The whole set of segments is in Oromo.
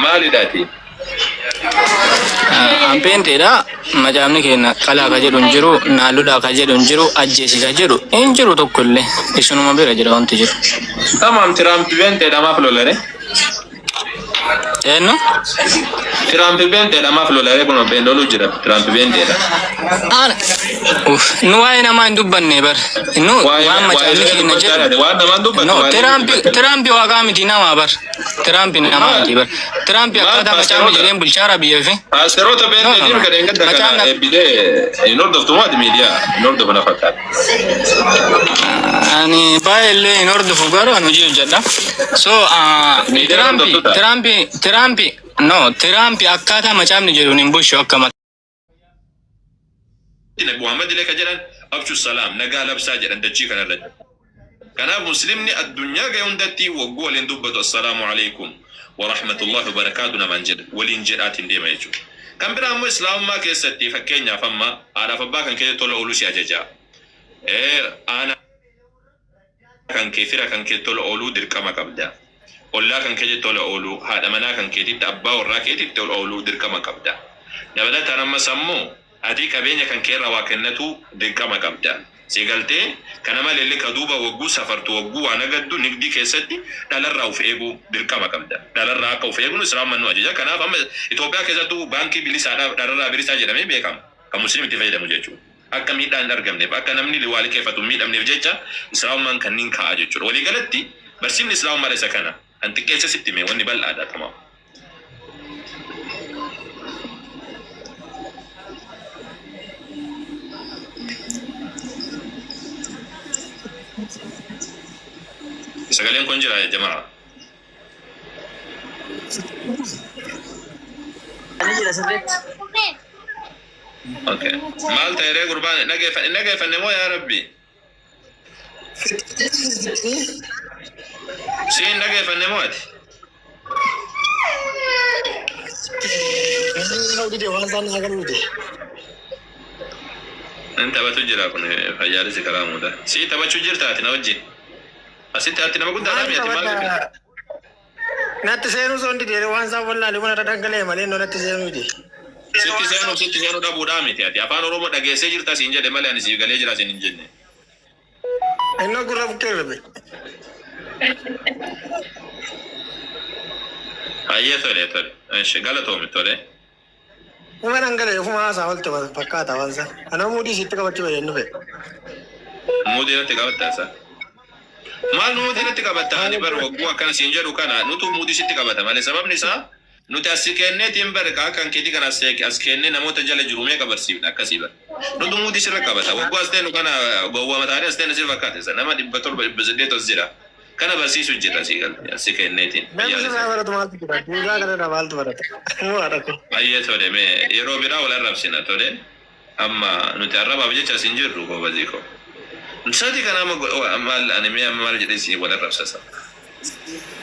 Maalidha ati? An peenteedha. Macaafni keenya qalaa ka jedhu hin jiru, naa lolaa ka jedhu hin jiru, ajjeesi ka jedhu hin jiru tokko illee. Isinuma bira jira wanti jiru. Tamaam Tiraamp peenteedha maaf lolare? Eenyu? Tiraamp peenteedha maaf lolare kun loluu jira Tiraamp peenteedha. Ana. Uff, nu waa'ee namaa hin dubbanne bar. Nu Waa'ee waan waa'ee macaafni nama keenya dubbachaa jedhu. jira waan namaan dubbattu No, waa'ee nama Tiraampi dubbatta. Tiraampi waaqaa miti namaa bar. Tiraampi namaa Maal miti bar. Tiraampi maal akkaataa macaafni paasteroota jedheen bulchaara biyya fi. paasteroota No, no, peenteetiin no. kan eeggadda kana Macaafni eebbisee hin hordoftu maati miidiyaa hin hordofu na fakkaata. Ani baay'ee illee hin hordofu garuu ani hojii hojjedha. So Miidiyaa Tiraampi hordoftu ta'a. Tiraampi Tiraampi no Tiraampi akkaataa macaafni jedhuun hin bulchu akka Nabi Muhammad illee kan jedhan abshu salaam nagaa labsaa jedhan dachii kanarratti. Kanaaf muslimni addunyaa gahe hundatti wagguu waliin dubbatu assalaamu alaikum wa rahmatullahi wa barakaatu namaan jedha waliin jedhaatiin deema jechuudha. Kan biraa immoo islaamummaa keessatti fakkeenyaaf amma haadhaaf abbaa kan keessa tola ooluu si ajaja. Aanaa kan kee fira kan kee tola ooluu dirqama qabda. Ollaa kan keetti tola ooluu, haadha manaa kan keetitti, abbaa warraa keetitti tola ooluu dirqama qabda. Dabalataan ammas ammoo ati qabeenya kan kee irraa waa kennatuu dirqama qabda. Si galtee? Kana maleellee ka duuba wagguu safartu, wagguu waa nagaddu, nigdii keessatti dhalarraa uf eeguu dirqama qabda. Dhalarraa akka uf eegnu Islaamummaan nu ajaja. Kanaaf amma Itoophiyaa keessattuu baankii bilisaadha, dhalarraa bilisaa jedhamee beekama. Kan musliimni itti fayyadamu jechuudha. Akka miidhaan hin argamneef, akka namni waa liqeeffatu hin miidhamneef jecha Islaamummaan kanniin kaa'a jechuudha. Walii galatti barsiifni Islaamummaadha isa kana. Kan xiqqeesse sitti hime wanni bal'aadha tamaam. Sagaleen kun jira jamaa. Ani jira sirriitti. Okay. Maal ta'e ree gurbaan hin dhageeffanne moo yaa rabbi? Si hin dhageeffanne moo ati? Inni taphatu jira kun fayyaalessi karaa muuda. Si taphachuu jirta ati na wajjin. Asitti ati nama guddaadhaa Maal mi ati maal taphadha? Natti seenuu osoo hin didee waan isaan wallaale kun irra dhangala'e malee innoo natti seenuu dide. Sitti seenuuf sitti seenuu dhabuudhaa miti ati afaan Oromoo dhageessee jirta siin jedhe malee ani siif galee jira siin hin jenne. Innoo gurra bukkee irra Hayyee tole tole. Ishi galatoomi tole. Uma dhangala'e ofuma haasaa oolte fakkaata waan isaa. Anoo muudii sitti qabachuu fayyadu dhufe. Muudii natti qabatta isa. Maal muudii natti qabatta ani bar wagguu akkana siin jedhu kana nutu muudii sitti qabata malee sababni isaa nuti as si kenneetiin bar kaa kan keetii kana as kennee namoota jala jiru meeqa barsiifna akkasii bar. Nutu muudii sirra qabata wagguu as teenu kana gowwaa mataanii as teenu si fakkaate isa nama 700 800 as jira. Kana barsiisu jirra si galte as si kenneetiin. Namni sirraa baratu maaltu jira? Duudaa kanarraa maaltu barata? Moo haadha koo. Ayyee tole mee yeroo biraa wal arrabsina tole amma nuti arrabaaf jecha as hin jirru goobazii koo. Sati kana amma maal ani mee amma maal jedhee si wal arrabsasa.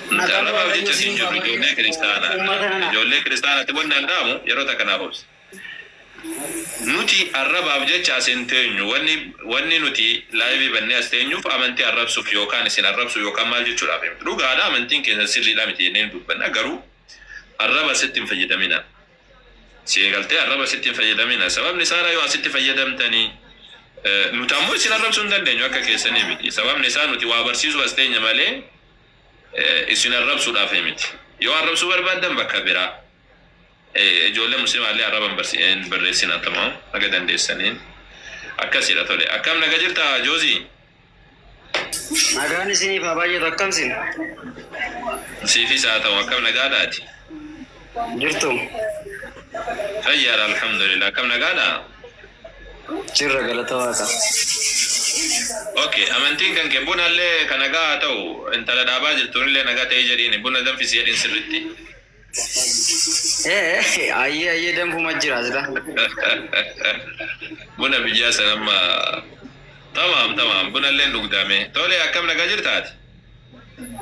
Nuti Maqaan arrabaaf Waaqayyoo jecha as hin siin jirru haa ijoollee kiristaanaa Uummata nana. ijoollee kiristaanaatti wanni an dhaamu yeroo takka naaf obsi. Nuti arrabaaf jecha as hin teenyu. Wanni wanni nuti live bannee as teenyuuf amantii arrabsuuf yookaan isin arrabsuuf yookaan maal jechuudhaaf miti. Dhugaadha amantiin keessan sirriidha miti jennee ni dubbanna garuu arraba asitti hin fayyadaminaa. Si eegaltee arraba asitti hin fayyadaminaa. Sababni isaa yoo asitti fayyadamtanii nuti ammoo isin arrabsuu hin dandeenyu akka keessanii miti. Sababni isaa nuti waa barsiisuuf as teenya malee isin arrabsuudhaaf miti. Yoo arrabsuu barbaaddan bakka biraa. Ijoollee muslimaa illee arraba hin barreessinaa tamaam haga dandeessaniin akkasidha tole akkam naga jirta joozii Nagaan isiniif haa baay'atu akkam sin siifis haa ta'u akkam nagaadhaati jirtu fayyaadha alhamdulillah akkam nagaadha jirra galata waaqa. Okay amantiin kan kee buna illee ka nagaa haa ta'u intala dhaabaa jirtuun illee nagaa ta'ee jedhiini buna danfisi jedhiin sirritti Ee ayyee ayyee danfuma jira sila. Buna biyyaa san amma tamaam tamaam buna illee dhugdame. Tole akkam nagaa jirtaati?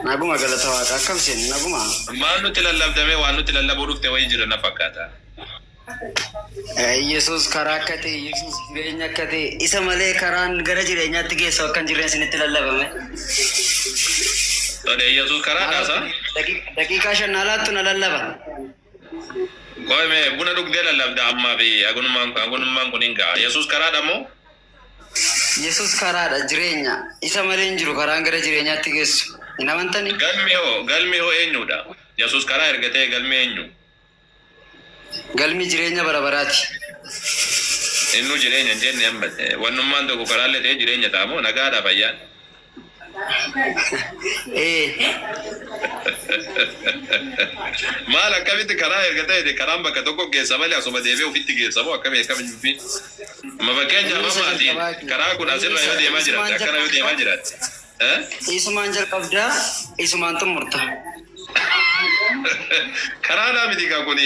Naguma galata waaqa akkam sin naguma. Maal nutti lallabdame waan nutti lallabuu dhufte wayii jira na fakkaata. Yesuus karaa akka ta'e Yesuus jireenya akka ta'e isa malee karaan gara jireenyaatti geessu akka hin jirre isinitti lallabame. Tole, Yesuus karaa dhaasa. Daqiiqaa 5 naa laattu na lallaba. Qoy mee buna dhugdee lallabda ammaa fi hagunummaan kun hin ga'a. Yesuus karaadha moo? Yesuus karaadha jireenya. Isa malee hin jiru karaan gara jireenyaatti geessu. Hin amantani? Galmi hoo eenyudha? Yesuus karaa erga ta'e galmi eenyu? Galmi jireenya bara baraati. Innuu jireenya hin jenne amma. Wannummaan tokko karaallee ta'e jireenya ta'a moo nagaadha fayyaan? Ee. Maal akkamitti karaa erga ta'e karaan bakka tokko geessa malee asuma deebi'ee ofitti geessa moo akkamii akkami dubbiin? Amma fakkeenyaaf Inni isa amma ati jalqabaati. karaa kun Inni asirra isa yoo deemaa jiraatte isumaan akkana yoo deemaa jalqabdaa jiraatte. Eh? isumaan jalqabdaa isumaan xumurta. Karaadhaa miti kan kun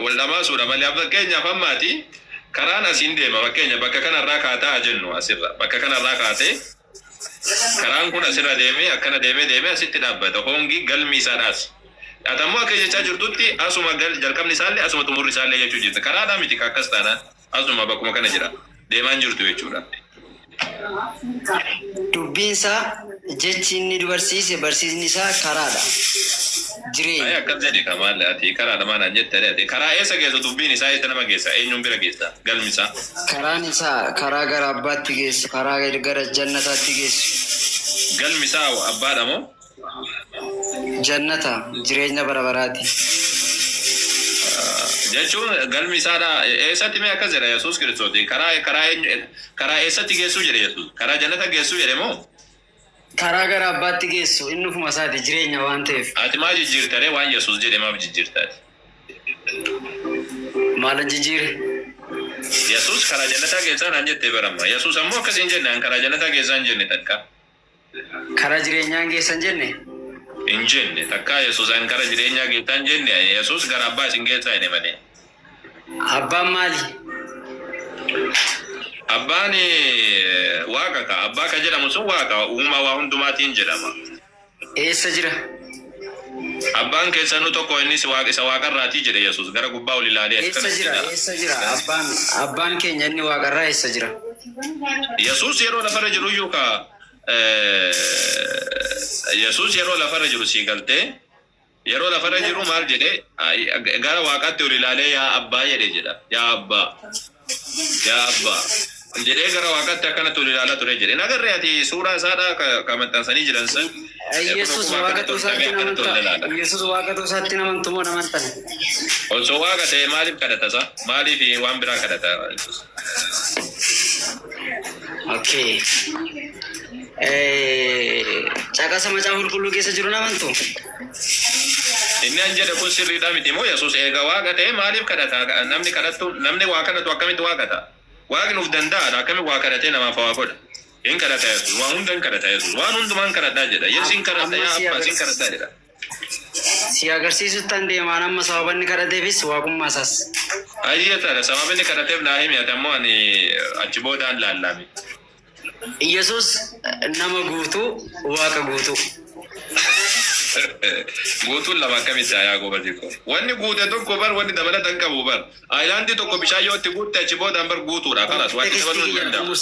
wal dhamaasuudha malee fakkeenyaaf amma ati karaan asiin deema fakkeenya bakka kanarraa kaataa jennu asirra bakka kanarraa kaatee karaan kun asirra deemee akkana deemee deemee asitti dhaabbata hongi galmi isaadhaas. Ati ammoo akka jechaa jirtutti asuma jalqabni isaallee asuma xumurri isaallee jechuu jirta. Karaadhaa miti ka akkas taanaan asuma bakkuma kana jira deemaan jirtu jechuudha. Dubbiin isaa jechi inni barsiise barsiisni isaa karaadha. Ayi Jireenya. akkas jedhi kamaal ati karaadha maanaan jette ati karaa eessa geessa dubbiin isaa eessa nama geessa eenyuun bira geessa galmi isaa. Karaan isaa karaa gara abbaatti geessu, karaa gara jannataatti geessu. Galmi isaa abbaadha moo? Jannata jireenya bara baraati. Jechuun galmi isaadha eessatti mee akkas jedha Yesuus Kiristoos karaa karaa eenyu karaa eessatti geessuu jedhe Yesuus karaa jannata geessuu jedhe moo? Karaa gara abbaatti geessu inni ofuma isaati jireenya waan ta'eef. Ati maa jijjiirtaree waan Yesuus jedhe maaf jijjiirtaati? Maalan jijjiire? Yesuus karaa jannataa geessaa naan jettee baramma. Yesuus ammoo akkas hin jenne an karaa jannataa geessaa hin jenne takka. Karaa jireenyaan geessan jenne? Hin jenne takka Yesuus an karaa jireenyaa geessaa hin jenne Yesuus gara abbaa isin geessaa jedhe malee. Abbaan maali? Abbaan waaqa ka abbaa ka jedhamu sun waaqa uumaa waa hundumaatiin jedhama. Eessa jira? Abbaan keessanuu tokko innis waaqa isa waaqarraatii jedhe Yesuus gara gubbaa ol ilaalee Eessa akkana jira? jedha. Eessa jira? Abbaan abbaan keenya inni waaqarraa eessa jira? Yesuus yeroo lafarra jiru iyyuu ka Yesuus yeroo lafarra jiru sii galtee yeroo lafarra jiru maal jedhe gara waaqaatti ol ilaalee yaa abbaa jedhe jedha yaa abbaa yaa abbaa jedhee gara waaqaatti akkanatti ol ilaalaa ture jedhe. Nagarree ati suuraa isaadha ka maxxansanii jiran san Yesuus kun waaqa akkanatti ta'uu ol isaatti qabee akkanatti ol amantaa? ilaala. Yesuus waaqa ta'uu isaatti amantu moo amantan? Osoo waaqa ta'e maaliif kadhata isaa? Maaliif waan biraa kadhata Yesuus? Okay. Caqasa macaafa qulqulluu keessa jiru amantu? Inni an jedhe kun sirriidha miti moo Yesuus eega waaqa ta'e maaliif kadhata? Namni kadhattu namni waa kadhatu akkamitti waa kadhata? Waaqni uf danda'aadha akkamitti waa kadhatee namaaf waa godha? Hin kadhata Yesuus waan hunda hin kadhata Yesuus waan hundumaa hin kadhadhaa jedha. Yesuus hin kadhadha yaa abbaa sin kadhadhaa jedha. Si agarsiisutti an deemaan amma sababa inni kadhateefis waaqummaa isaas. Ayyee taadha sababa inni kadhateef naa himi ati ammoo ani achi boodaan laallaami. Yesuus nama guutuu waaqa guutuu. Guutuun lama akkamitti yaa goobazii ko. Wanni guute tokko bar wanni dabalata hin qabu bar. Aayilaandii tokko bishaan yoo itti guutte achi boodaan bar guutuudha kalas wanti dabaluu hin danda'amu.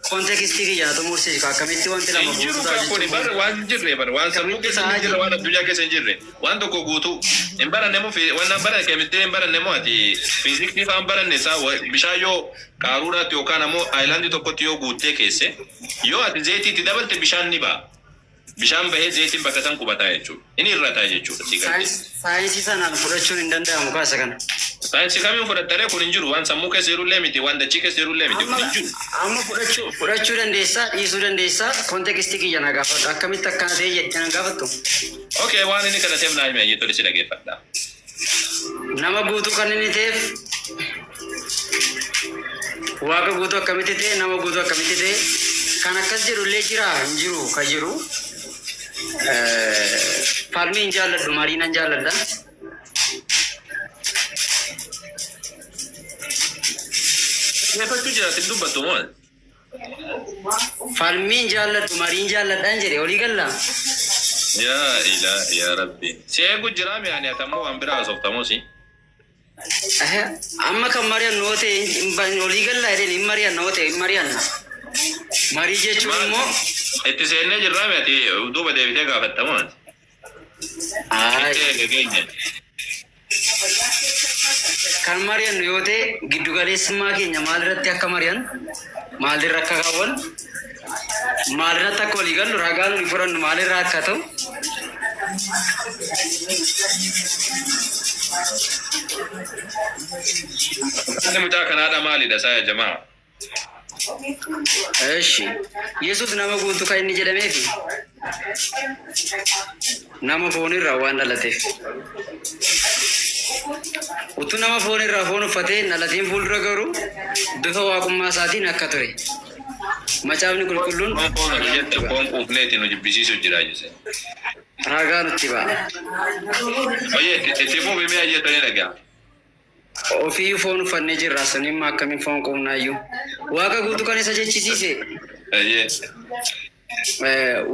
Kontekstii kiyya na xumursiiska akkamitti wanti lama Hin jiru guutuu ta'a kan kuni bar jechuun. waan hin jirre bar waan sammuu keessa hin jirre waan addunyaa keessa hin jirre waan tokko guutuu hin baranne moo waan hin baranne keemistirii hin baranne moo ati fiiziksii fa'aa hin baranne isaa bishaan yoo qaaruuraatti yookaan ammoo aayilaandii tokkotti yoo guuttee keesse yoo ati zeetii itti dabalte bishaan ni ba'a. Bishaan bahee zeetiin bakka san qubataa jechuudha. Inni irrataa jechuudha si galtee. Saayinsii sanaan fudhachuun hin danda'amu kaasa kana. Saayinsii kamiin fudhattaree kun hin jiru waan sammuu keessa jirullee miti waan dachii keessa jirullee miti kun hin jiru. Amma fudhachuu dandeessaa dhiisuu dandeessaa kontekstii kiyya na gaafadhu akkamitti akkana ta'e jettee na gaafattu. Okay waan inni kadhateef naa himi ayyee tole si dhageeffadha. Nama guutuu kan inni ta'eef waaqa guutuu akkamitti ta'e nama guutuu akkamitti ta'e kan akkas jedhu illee jira hin jiru ka jiru. Falmii hin jaalladhu marii nan jaalladha. Dhaggeeffachuu jira ati dubbattu moo? Falmii hin jaalladhu marii hin jaalladhaan jedhe olii galla. Yaa ilaahi yaa rabbi. Si eegu jira mi ani ati ammoo waan biraa haasoftamoo si? Amma kan mari'annu yoo ta'e olii galla jedheen hin mari'anna yoo ta'e hin mari'anna. Marii jechuun immoo Itti seennee jirraa ati duuba deebitee gaafattamu ati. Ayi. Itti keenya. Kan mari'annu yoo ta'e giddu galeessummaa keenya maalirratti akka mari'annu, maalirra akka kaawwannu, maalirratti akka walii gallu, ragaa nuyi fudhannu maalirraa akka ta'u Inni mucaa kanaadha maalidha saa jamaa? Eshi. Yesus nama guutuu kan inni jedhameefi nama foonirraa waan dhalateef. Utuu nama foonirraa foon uffatee hin dhalatiin fuuldura garuu bifa waaqummaa isaatiin akka ture. Macaafni qulqulluun Foon foon nuti jette foon quufneeti nu jibbisiisu jira jise. Ragaa nutti ba'a. Oye, itti fufi mee ajjeetanii dhagaa. Ofii foon uffannee jirra, sanimmaa akkamiin foon quufnaayyuu. Waaqa guutuu kan isa jechisiise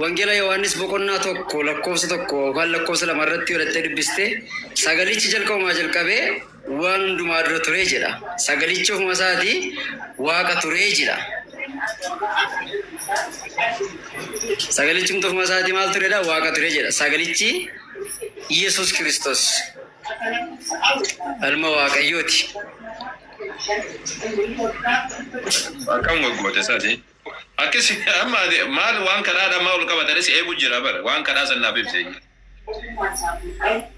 Wangeela Yohaannis boqonnaa 1 lakkoofsa 1 yookaan lakkoofsa 2 irratti godhattee dubbiste, sagalichi jalqabumaa jalqabee waan hundumaa dura ture jedha. Sagalichi ofuma isaatii Waaqa ture jedha. Sagalichi ofuma isaatii maal turedha? Waaqa ture jedha. Sagalichi Yesuus Kiristoos ilma Waaqayyooti. Akkam goggoote isaati. Akkasi amma ati maal waan kadhaadha maal ol qabatanis eegu jira bara waan kadhaa san naaf ibse.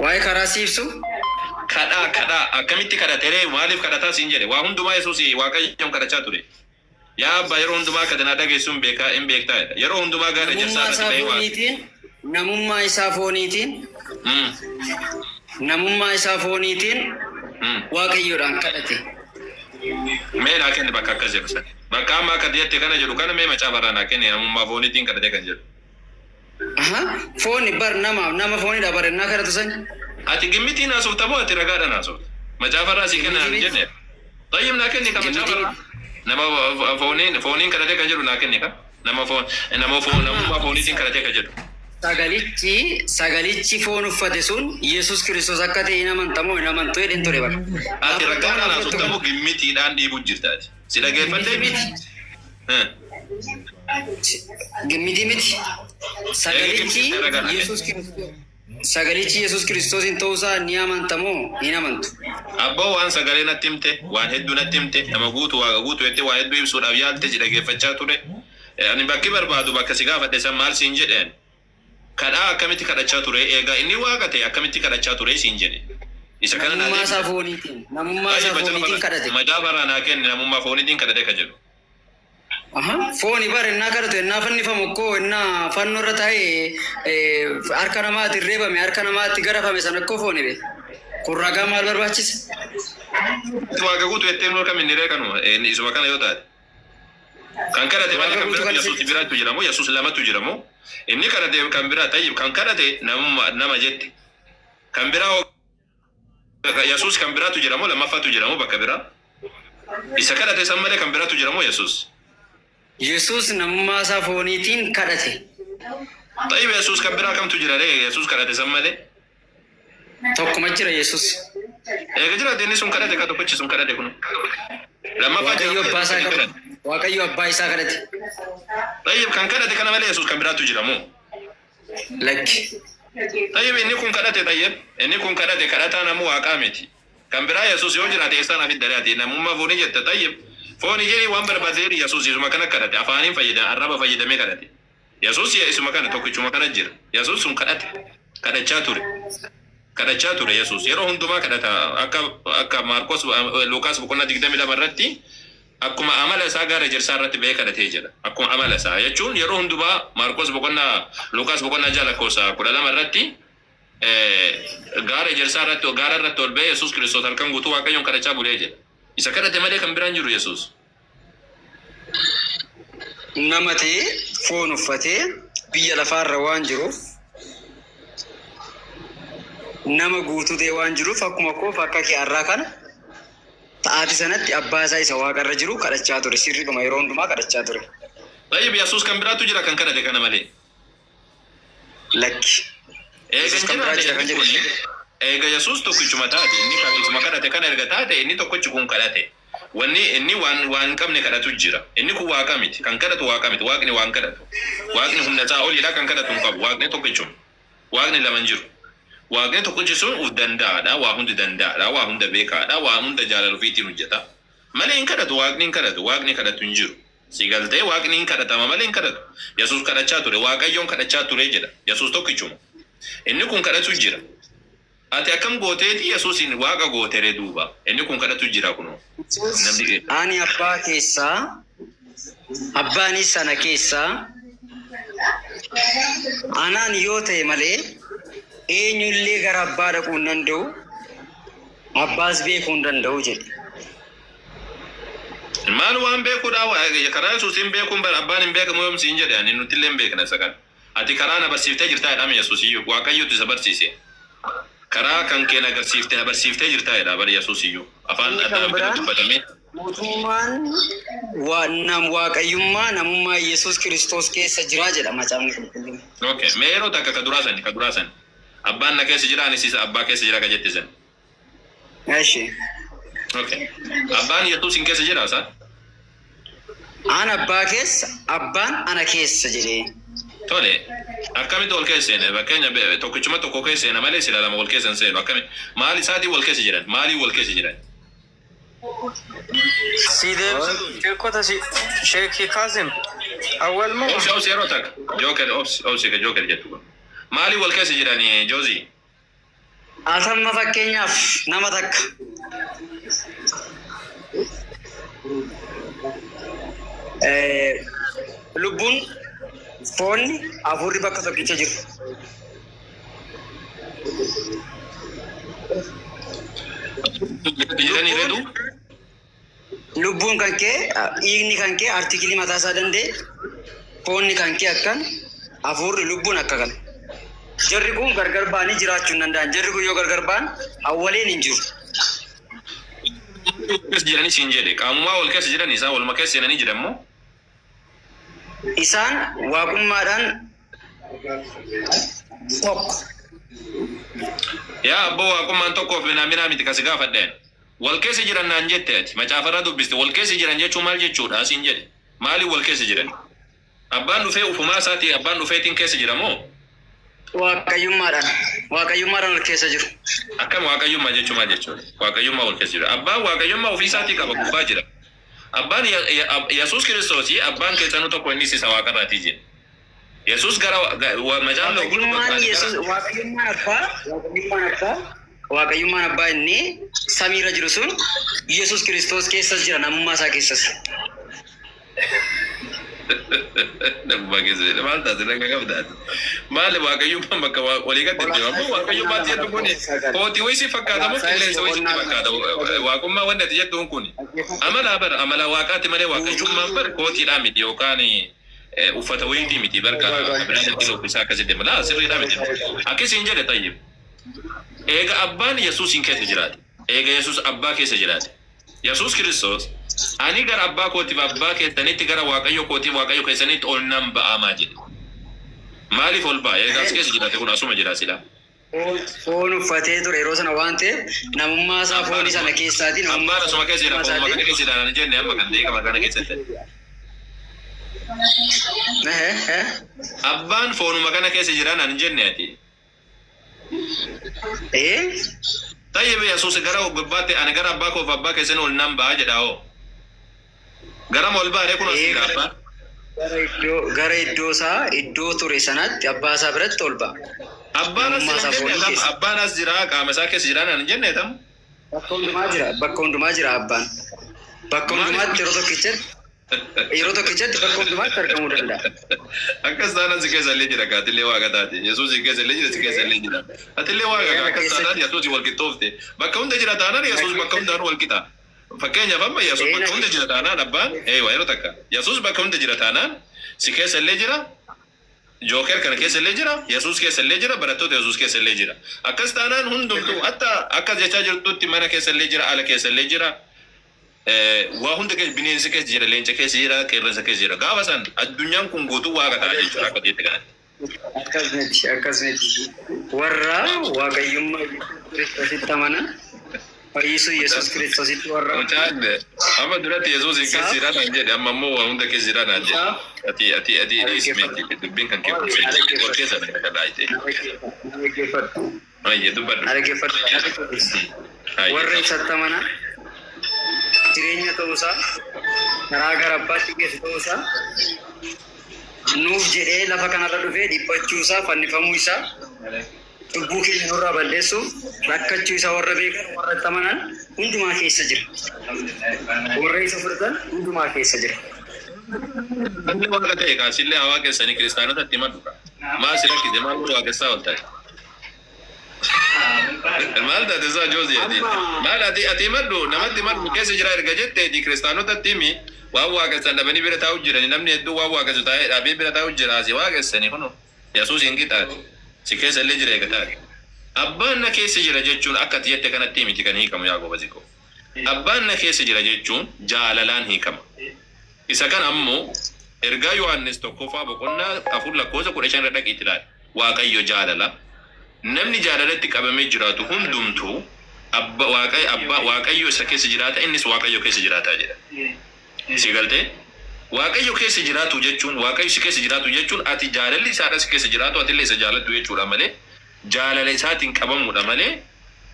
Waa'ee karaa si ibsu. Kadhaa kadhaa akkamitti kadhateree, maaliif kadhataa siin jedhe. Waa hundumaa Yesuus Waaqayyoon kadhachaa ture. Yaa Abbaa, yeroo hundumaa akka na dhageessuun beekaa hin beektaa jedha. Yeroo hundumaa gaara ejersaa Namummaa irratti isaa bahee waa. fooniitiin, namummaa isaa fooniitiin, namummaa isaa fooniitiin Waaqayyoodhaan kadhate. Mee naa kenni bakka akkas jedhu sana. Bakka amma akka jette kana jedhu kana, mee macaafa irraa naa kenni, namummaa fooniitiin kadhate kan jedhu. Aha, fooni bar nama nama foonidha bar innaa kadhatu san. Ati gimmitiin haasofta moo ati ragaadhaan haasofta? Macaafa irraa sii kenna Gimmitii hin jenne. Tayyib, naa kenni ka Gimmitii macaafa irraa. Nama fooniin kadhate kan jedhu naa kenni ka. Nama foon nama foon namummaa fooniitiin kadhate kan jedhu. Sagalichi foon uffate sun Yesus Kiristoos akka ta'e hin amanta moo hin amantu jedheen ture bara. Ati ragaadhaan haasofta moo gimmitiidhaan dhiibu jirta ati? Si dhageeffadhee Miti. Gimmitii miti. Sagalichi Yesus Kiristoos sagalichi Yesus Kiristoos hin ta'uusaa ni amanta moo hin amantu? Abboo, waan sagalee natti himte, waan hedduu natti himte, nama guutu, Waaqa guutu jettee waa hedduu ibsuudhaaf yaalte, si dhageeffachaa ture. Ani bakki barbaadu bakka si gaafadhe san maal siin jedheen? Kadhaa akkamitti kadhachaa ture? Eegaa inni Waaqa ta'e akkamitti kadhachaa ture siin jedhe. Isa kana naa Namummaa isaa deebise. fooniitiin, namummaa isaa fooniitiin kadhate. Macaafa irraa naa kenni, namummaa fooniitiin kadhate ka jedhu. Aha, fooni bar innaa kadhatu, innaa fannifamu koo, innaa fannoo irra taa'ee harka namaatti reebame, harka namaatti garafame sana akkoo fooni be. Kun ragaa maal barbaachisa? Waaqa guutuu jettee nu kam inni ree kanuma inni isuma kana yoo taate. Kan kadhate malee Waaqa kan guutuu biraa kan Yesuus biraatu jira moo Yesuus lamatu jira moo? Inni kadhate kan biraa, tayyib, kan kadhate namummaa nama jette. Kan biraa hoo, Yesuus kan biraatu jira moo lammaffaatu jira moo bakka biraa? Isa kadhate san malee kan biraatu jira moo Yesuus? Yesuus namummaa isaa fooniitiin kadhate. Tayyib, Yesuus kan biraa kamtu jira ree Yesuus kadhate san malee? Tokkuma jira Yesuus. Eega jiraate inni sun kadhate, ka tokkichi sun kadhate kun. Lammaffaa jira Waaqayyo moo abbaa Yesuus isaa kan kadhate. kadhate? Waaqayyo abbaa isaa kadhate. Tayyib, kan kadhate kana malee Yesuus kan biraatu jira moo? Lakki. Tayyib, inni kun kadhate, tayyib, inni kun kadhate, kadhataa namuu Waaqaa miti. Kan biraa Yesuus yoo jiraate eessaan hafi daraati namummaa foonii jette. Tayyib, foonii jedhii waan barbaade jedhi, Yesuus isuma kana kadhate, afaaniin fayyadame, arraba fayyadamee kadhate. Yesuus isuma kana tokkichuma kana jira. Yesuus sun kadhate, kadhachaa ture. Kadhachaa ture Yesuus yeroo hundumaa kadhata, akka Maarkos Luukaas boqonnaa 22 irratti akkuma amala isaa gaara ejersaa irratti ba'ee kadhatee jedha. Akkuma amala isaa jechuun yeroo hundumaa Maarkos boqonnaa Luukaas boqonnaa 6 lakkoofsa 12 irratti gaara ejersaa irratti, gaara irratti ol ba'ee Yesuus Kiristoos halkan guutuu Waaqayyoon kadhachaa bulee jedha. Isa kadhate malee kan biraan jiru Yesuus. Nama ta'ee foon uffatee biyya lafaarra waan jiruuf, nama guutuu ta'ee waan jiruuf, akkuma koof akka kee har'aa kana ta'aati sanatti abbaa isaa isa waaqarra jiru kadhachaa ture. Sirriidhuma, yeroo hundumaa kadhachaa ture. Tayyib, Yesuus kan biraatu jira kan kadhate kana malee? Lakki. Eega Yesuus hin kan biraa jiraanne jira kan inni jedhu. kun, eega Yesuus tokkichuma taate, inni kan isuma kadhate kana erga taate, inni tokkichi kun kadhate. Wanni inni waan waan hin qabne kadhatu jira. Inni kun waaqa miti. Kan kadhatu waaqa miti. Waaqni waan kadhatu. Waaqni humna isaa oliidha kan kadhatu hin qabu. Waaqni tokkichuma. Waaqni lama hin jiru. Waaqni tokkichi sun uf danda'aadha. Waa hundi danda'aadha. Waa hunda beekaadha. Waa hunda jaalala ofiitiin hojjeta. Malee hin kadhatu. Waaqni hin kadhatu. Waaqni kadhatu hin jiru. Si galtee waaqni hin kadhatama malee hin kadhatu. Yesuus kadhachaa ture. Waaqayyoon kadhachaa ture jedha. Yesuus tokkichuma. Inni kun kadhatu jira. Ati akkam gooteeti Yesuusiin Waaqa gootere duuba? Inni kun kadhatu jira kunoo. Yesuus Namni ani abbaa keessaa abbaanis ana keessaa anaan yoo ta'e malee eenyullee gara abbaa dhaquu hin danda'u abbaas beekuu hin danda'u jedhe. Maal waan beekuudha karaa Yesuusiin beekuun bara abbaan hin beekamu yoom siin jedhe ani nutillee hin beekna isa kana. Ati karaa na barsiiftee jirtaa jedhame Yesuus iyyuu. Waaqayyotu isa barsiise. Karaa kan kee na agarsiifte na barsiiftee jirtaa jedha bara Yesuus iyyuu. Afaan Inni adda kan addaa biraan dubbatamee. mootummaan wa- nam waaqayyummaa namummaa Yesuus Kiristoos keessa jira jedha macaafni qulqulluun. Okay. Mee yeroo takka ka duraa sani ka duraa sani. Abbaan na keessa jira anis isa abbaa keessa jira ka jette sani. Eshi. Okay. Abbaan Yesuus hin keessa jira isaa? An abbaa keessa, abbaan ana keessa jedhee. Tole. Akkamitti wal keessa seene? Fakkeenya tokkichuma tokko keessa seena malee sila lama wal keessa hin seenu. Akkami maal isaatiin wal keessa jiran? Maaliin wal keessa jiran? Si deebisitu sheekota si sheekii Kaasim awwal moo Obsi obsi yeroo takka. Joker obsi obsi ka Joker jettu kun. Maaliin wal keessa jiran Joozii? Asamma fakkeenyaaf nama takka lubbuun foonni hafuurri bakka tokkicha jiru. Jiranii reedu? Lubbuun kan kee dhiigni kan kee artikilii mataa isaa danda'e foonni kan kee akkan hafuurri lubbuun akka kana. Jarri kun gargar ba'anii jiraachuu hin danda'an. Jarri kun yoo gargar ba'an awwaleen hin jiru. Keessa jiranii siin jedhe qaamumaa wal keessa jiran isaa waluma keessa seenanii jiran moo? Isaan waaqummaadhaan tokko. Yaa abboo waaqummaan tokkoof minaa minaa miti kasi gaafadheen. Wal keessa jiran naan jette ati macaafarraa dubbiste wal keessa jiran jechuun maal jechuudha siin jedhe maaliin wal keessa jiran? Abbaan dhufee ufumaa isaatii abbaan dhufeetiin keessa jira moo? Waaqayyummaadhaan waaqayyummaadhaan wal keessa jiru. Akkam waaqayyummaa jechuun maal jechuudha? Waaqayyummaa wal keessa jira. Abbaan waaqayyummaa ofii isaatii qaba gubbaa jira. Abbaan Yesuus Kiristoosii abbaan keessanuu tokko innis isa waaqarraatii jedhe. Yesuus gara macaafni qulqulluun Waaqayyummaan gara Yesuus waaqayyummaan abbaa waaqayyummaan abbaa waaqayyummaan abbaa inni samiirra jiru sun Yesuus Kiristoos keessas jira namummaa isaa keessas. Namummaa keessa jira. Maal taate nagaa qabdaati. Maali waaqayyummaan bakka walii gadi deema. Ammoo waaqayyummaatti jettu kun kootii wayii si fakkaata moo qilleensa wayii sitti fakkaata? Waaqummaa wanti ati jettuun kun amala bara amala waaqaati malee waaqayyummaan bara kootiidhaa miti yookaan uffata wayiitii miti barka biraan ittiin uffisaa akkasii deema. Laa sirriidhaa miti. Akkasiin jedhe tayyib. Eega abbaan Yesuusiin keessa jiraate. Eega Yesuus abbaa keessa jiraate. Yesuus Kiristoos ani gara abbaa kootiif abbaa keessanitti gara Waaqayyo kootiif Waaqayyo keessanitti ol nan ba'amaa jedhe. Maaliif ol ba'a? Eega as keessa jiraate kun asuma jira silaa. Foon uffatee ture yeroo sana waan ta'eef namummaa isaa foonii sana keessaati namummaa Abbaan asuma keessa jira foonuma kana keessa jira naan jenne amma kan ta'e qaba kana keessatti. Abbaan foonuma kana keessa jira naan jenne ati. Ee? Tayyib Yesuus gara gubbaatti ani gara abbaa koof abbaa keessan ol nan ba'a jedha hoo. Garam ol ba'a kun as jira abbaan. Gara iddoo gara iddoo isaa iddoo ture sanatti abbaa isaa biratti ol ba'a. Abbaan as Namummaa jira isaa hin jenne foonii tam keessa. abbaan as jira qaama isaa keessa jira naan hin jenne tam. Bakka hundumaa jira bakka hundumaa jira abbaan. Bakka hundumaatti yeroo tokkichatti Yeroo tokkichatti bakka hundumaatti argamuu danda'a. Akkas taanaan si keessa illee jira kaa atillee waaqa taate. Yesuus si keessa illee jira si keessa illee jira. Atillee waaqa kaa akkas taanaan Yesuus wal qixxoofte. Bakka hunda jira taanaan Yesuus bakka hundaan wal qixa. Fakkeenyaaf amma Yesuus bakka hunda jira taanaan abbaan eewa yeroo takka. Yesuus bakka hunda jira taanaan si keessa illee jira. Jooker kana keessa illee jira. Yesuus keessa illee jira. Barattoota Yesuus keessa illee jira. Akkas taanaan hundumtuu hatta akkas jechaa jirtutti mana keessa illee jira ala keessa illee jira. Waa hunda keessa bineensi keessa jira, leenca keessa jira, qeerransa keessa jira. Gaafa san addunyaan kun guutuu waaqa ta'a jechuudha akka jetti kanatti. Akkas miti, akkas miti. Warra waaqayyummaa Yesuus Kiristoositti amanan Fayyisuu Yesuus Kiristoositti warra Mucaan amma duratti Yesuus hin keessa jira naan jedhe, amma immoo waa hunda keessa jira naan jedhe. Ati ati ati dhiismeeti, dubbiin kan kee qulqulluu wal keessa na dhalaayite. Dhaggeeffadhu. Ayyee, dubbadhu. Dhaggeeffadhu. Warra isatti amanan jireenya ta'uusaa, karaa gara abbaatti geessu ta'uusaa, nuuf jedhee lafa kanarra dhufee dhiphachuusaa, fannifamuu isaa, cubbuu keenya nurraa balleessuuf rakkachuu isaa warra beekan, warra itti amanan hundumaa keessa jira. Warra isa fudhatan hundumaa keessa jira. Inni waaqa ta'e kaasillee hawaa keessanii kiristaanotatti himadhu. Maal si rakkise? Maal godhu waaqessaa ol ta'e? Maal taate isaa Joozii ati? Maal ati ati himadhu, namatti himadhu, keessa jira erga jetteeti kiristaanotatti himi. Waan waaqessan dhabanii bira taa'u jirani, namni hedduu waan waaqessu taa'ee dhaabee bira taa'u jira, asii waaqessanii kunoo. Yesuus hin qixaati. Si keessa illee jira eega taate. Abbaan na keessa jira jechuun akka ati jette kanatti miti kan hiikamu, yaa gobazi koo. Abbaan na keessa jira jechuun jaalalaan hiikama. Isa kana ammoo ergaa Yohaannis 1ffaa boqonnaa 4 lakkoofsa 15 irra dhaqiitti ilaali. Waaqayyo jaalala. Namni jaalalatti qabamee jiraatu hundumtuu abba Waaqayyo abbaa Waaqayyo isa keessa jiraata, innis Waaqayyo keessa jiraataa jedha. Si galtee? Waaqayyo keessa jiraatu jechuun, Waaqayyo si keessa jiraatu jechuun, ati jaalalli isaadha si keessa jiraatu, atillee isa jaalattu jechuudha malee, jaalala isaatiin qabamuudha malee,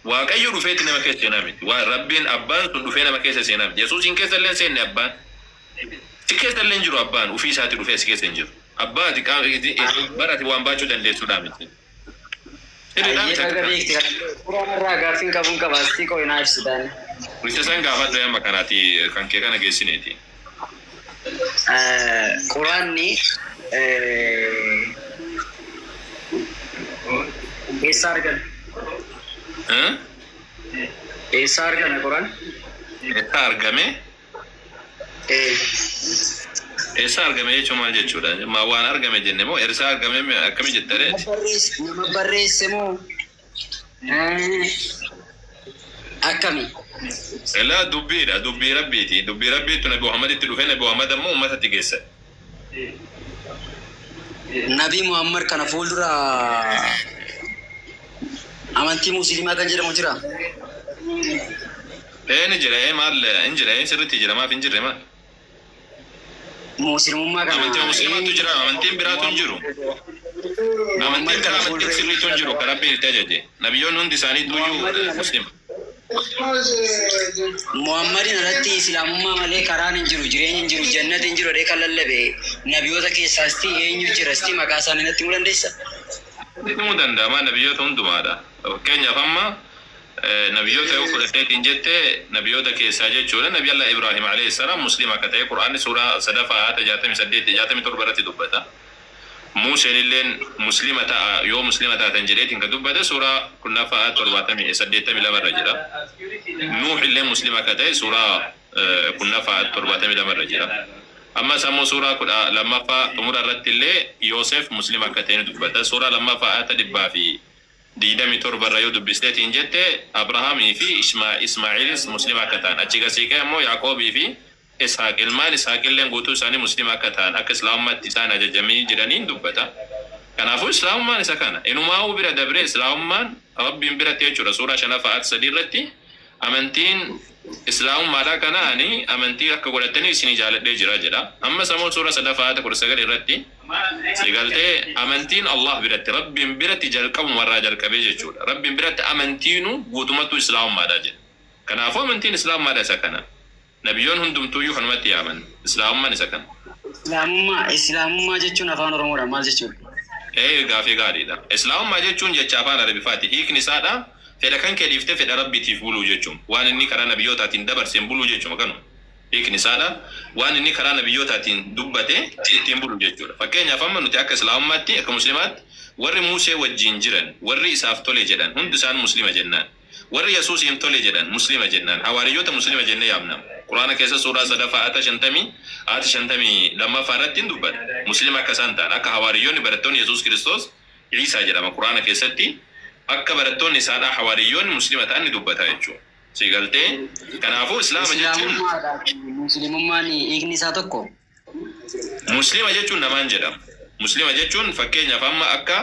Waaqayyo dhufeeti nama keessa seenaa miti. Waa Rabbiin abbaan sun dhufee nama keessa seenaa miti. Yesuusiin keessa illee hin seenne abbaan. Si keessa illee hin jiru abbaan, ufii isaati dhufee si keessa hin jiru. Abbaa ati qaama bara ati waan baachuu dandeessuudhaa miti. Sirriidhaa Ayyee miti baga akka? Beekte kana. Quraan irraa gaaffiin qabuun qaba astii qo'i naa ibsitaan. Isa san gaafadhu amma kanaati kan kee kana geessineeti. Quraanni eessaa argame? Eessaa argame Quraan? Eessaa argame? Eessaa argame jechuun maal jechuudha? Ma waan argame jenne moo eessaa argame akkami jette ree? Nama barreesse moo akkami? Elaa, dubbiidha. Dubbii Rabbiiti. Dubbii Rabbiitu Nabi Muhammaditti dhufe, Nabi Muhammad ammoo uummatatti geesse. Nabii Muhammad kana fuuldura amantii Musliimaa kan jedhamu jira? Ee, ni jira. Ee, maal hin jira? Ee, sirriitti jira. Maaf hin jirre maal? Muslimummaa kana Amantii Musliimaatu jira. Amantiin biraatu hin jiru. Amantiin biraa, amantiin sirriitu hin jiru kan Rabbiin itti ajaje. Nabiyyoonni hundi isaaniitu iyyuu Muslima. Muhammadin alatti Islaamummaa malee karaan hin jiru, jireenyi hin jiru, jannati hin jiru jedhee kan lallabe nabiyoota keessaasti eenyu jira? Sti maqaa isaanii natti himuu dandeessa? Himuu danda'ama, nabiyyoota hundumaadha. Fakkeenyaaf amma nabiyyoota yoo fudhatteetiin jette, nabiyyoota keessaa jechuudha, Nabi Allah Ibrahim alayhi salaam Muslima akka ta'e Qur'aanni suuraa sadaffaa ayata 68, 67 irratti dubbata. Museen illeen Muslima ta'a, yoo Muslima taatan jedheetiin kan dubbate suuraa 10ffaa ayata 80, 82 irra jira. Nuuh illeen Muslima akka ta'e suuraa 10ffaa ayata 72 irra jira. Ammas ammoo suuraa 12ffaa xumura irratti illee Yoosef Muslima akka ta'e ni dubbata. Suuraa lammaffaa ayata 127 irra yoo dubbisteetiin jette, Abrahaamii fi Ismaa'iilis Muslima akka ta'an, achi gasiiqee ammoo Yaaqoobii fi Ishaaq, ilmaan Ishaaqilleen guutuu isaanii Muslima akka ta'an, akka Islaamummaatti isaan ajajamii jiraniin dubbata. Kanaafuu Islaamummaan isa kana. Inumaa'uu bira dabree Islaamummaan Rabbiin biratti jechuudha, suuraa shanaffaa ayata 3 irratti, amantiin Islaamummaadhaa kana ani amantii akka godhattanii isinii jaaladhee jira jedha. Ammas ammoo suuraa sadaffaa ayata 19 irratti si galtee, amantiin Allah biratti, Rabbiin biratti jalqabumarraa jalqabee jechuudha. Rabbiin biratti amantiinuu guutumattuu Islaamummaadha jedha. Kanaafuu amantiin Islaamummaadha isa kana. Nabiyyoon hundumtuuyyuu kanumatti yaaman. Islaamummaan isa kana. Islaamummaa Islaamummaa jechuun afaan Oromoodhaan maal jechuudha? Ee, gaafii gaariidha. Islaamummaa jechuun jecha afaan Arabifaati. Hiikni isaadha fedha kan kee dhiiftee fedha Rabbiitiif buluu jechuun. Waan inni karaa nabiyyootaatiin dabarseen buluu jechuuma kanuma. Hiikni isaadha waan inni karaa nabiyyootaatiin dubbate ittiin bulu jechuudha. Fakkeenyaaf amma nuti akka Islaamummaatti, akka Muslimaatti, warri Musee wajjin jiran, warri isaaf tole jedhan hundi isaan Muslima jennaan. Warri Yesuusiin tole jedhan Muslima jennaan. Hawaariyyoota Muslima jennee yaamna. Quraana keessa suuraa sadaffaa ayata 50, ayata 52ffaa irratti hin dubbata. Muslima akka isaan ta'an, akka hawaariyyoonni barattoonni Yesuus Kiristoos, Iisaa jedhama Quraana keessatti, akka barattoonni isaadhaa hawaariyyoonni Muslima ta'an ni dubbata jechuudha. Si galtee? Kanaafuu Islaama jechuun Islaamummaadhaa fi Muslimummaan hiikni isaa tokko? Muslima jechuun namaan jedhama. Muslima jechuun fakkeenyaaf amma akka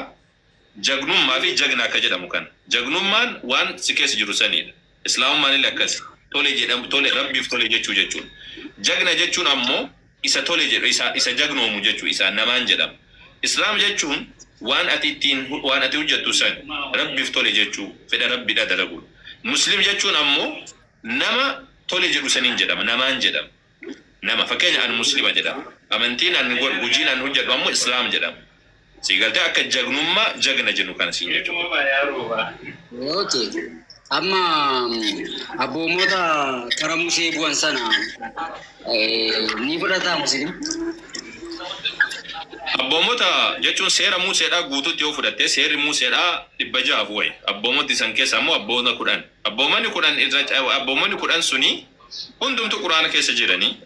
jagnummaa fi jagna akka jedhamu kana. Jagnummaan waan si keessa jiru saniidha. Islaamummaan illee akkasi. Tole jedhamu tole Rabbiif tole jechuu jechuudha. Jagna jechuun ammoo isa tole jedhu isa isa jagnoomu jechuu isa namaan jedhama. Islaam jechuun waan ati ittiin waan ati hojjettu san Rabbiif tole jechuu fedha Rabbiidha dalaguudha. Muslim jechuun ammoo nama tole jedhu saniin jedhama namaan jedhama. Nama fakkeenya an muslima jedhama. Amantiin an godhu hojiin an hojjedhu ammoo Islaam jedhama. Sii galtee akka jagnummaa jagna jennu kana siin jechuudha. Okay. Amma abboommota kara Musee bu'an sana ni fudhataa Musliim? Abboommota jechuun seera Museedhaa guututti yoo fudhatte seerri Museedhaa 600 wayi. Abboommoti san keessa ammoo abboota 10. Abboomonni 10 irra abboomonni 10 suni hundumtu Quraana keessa jiranii.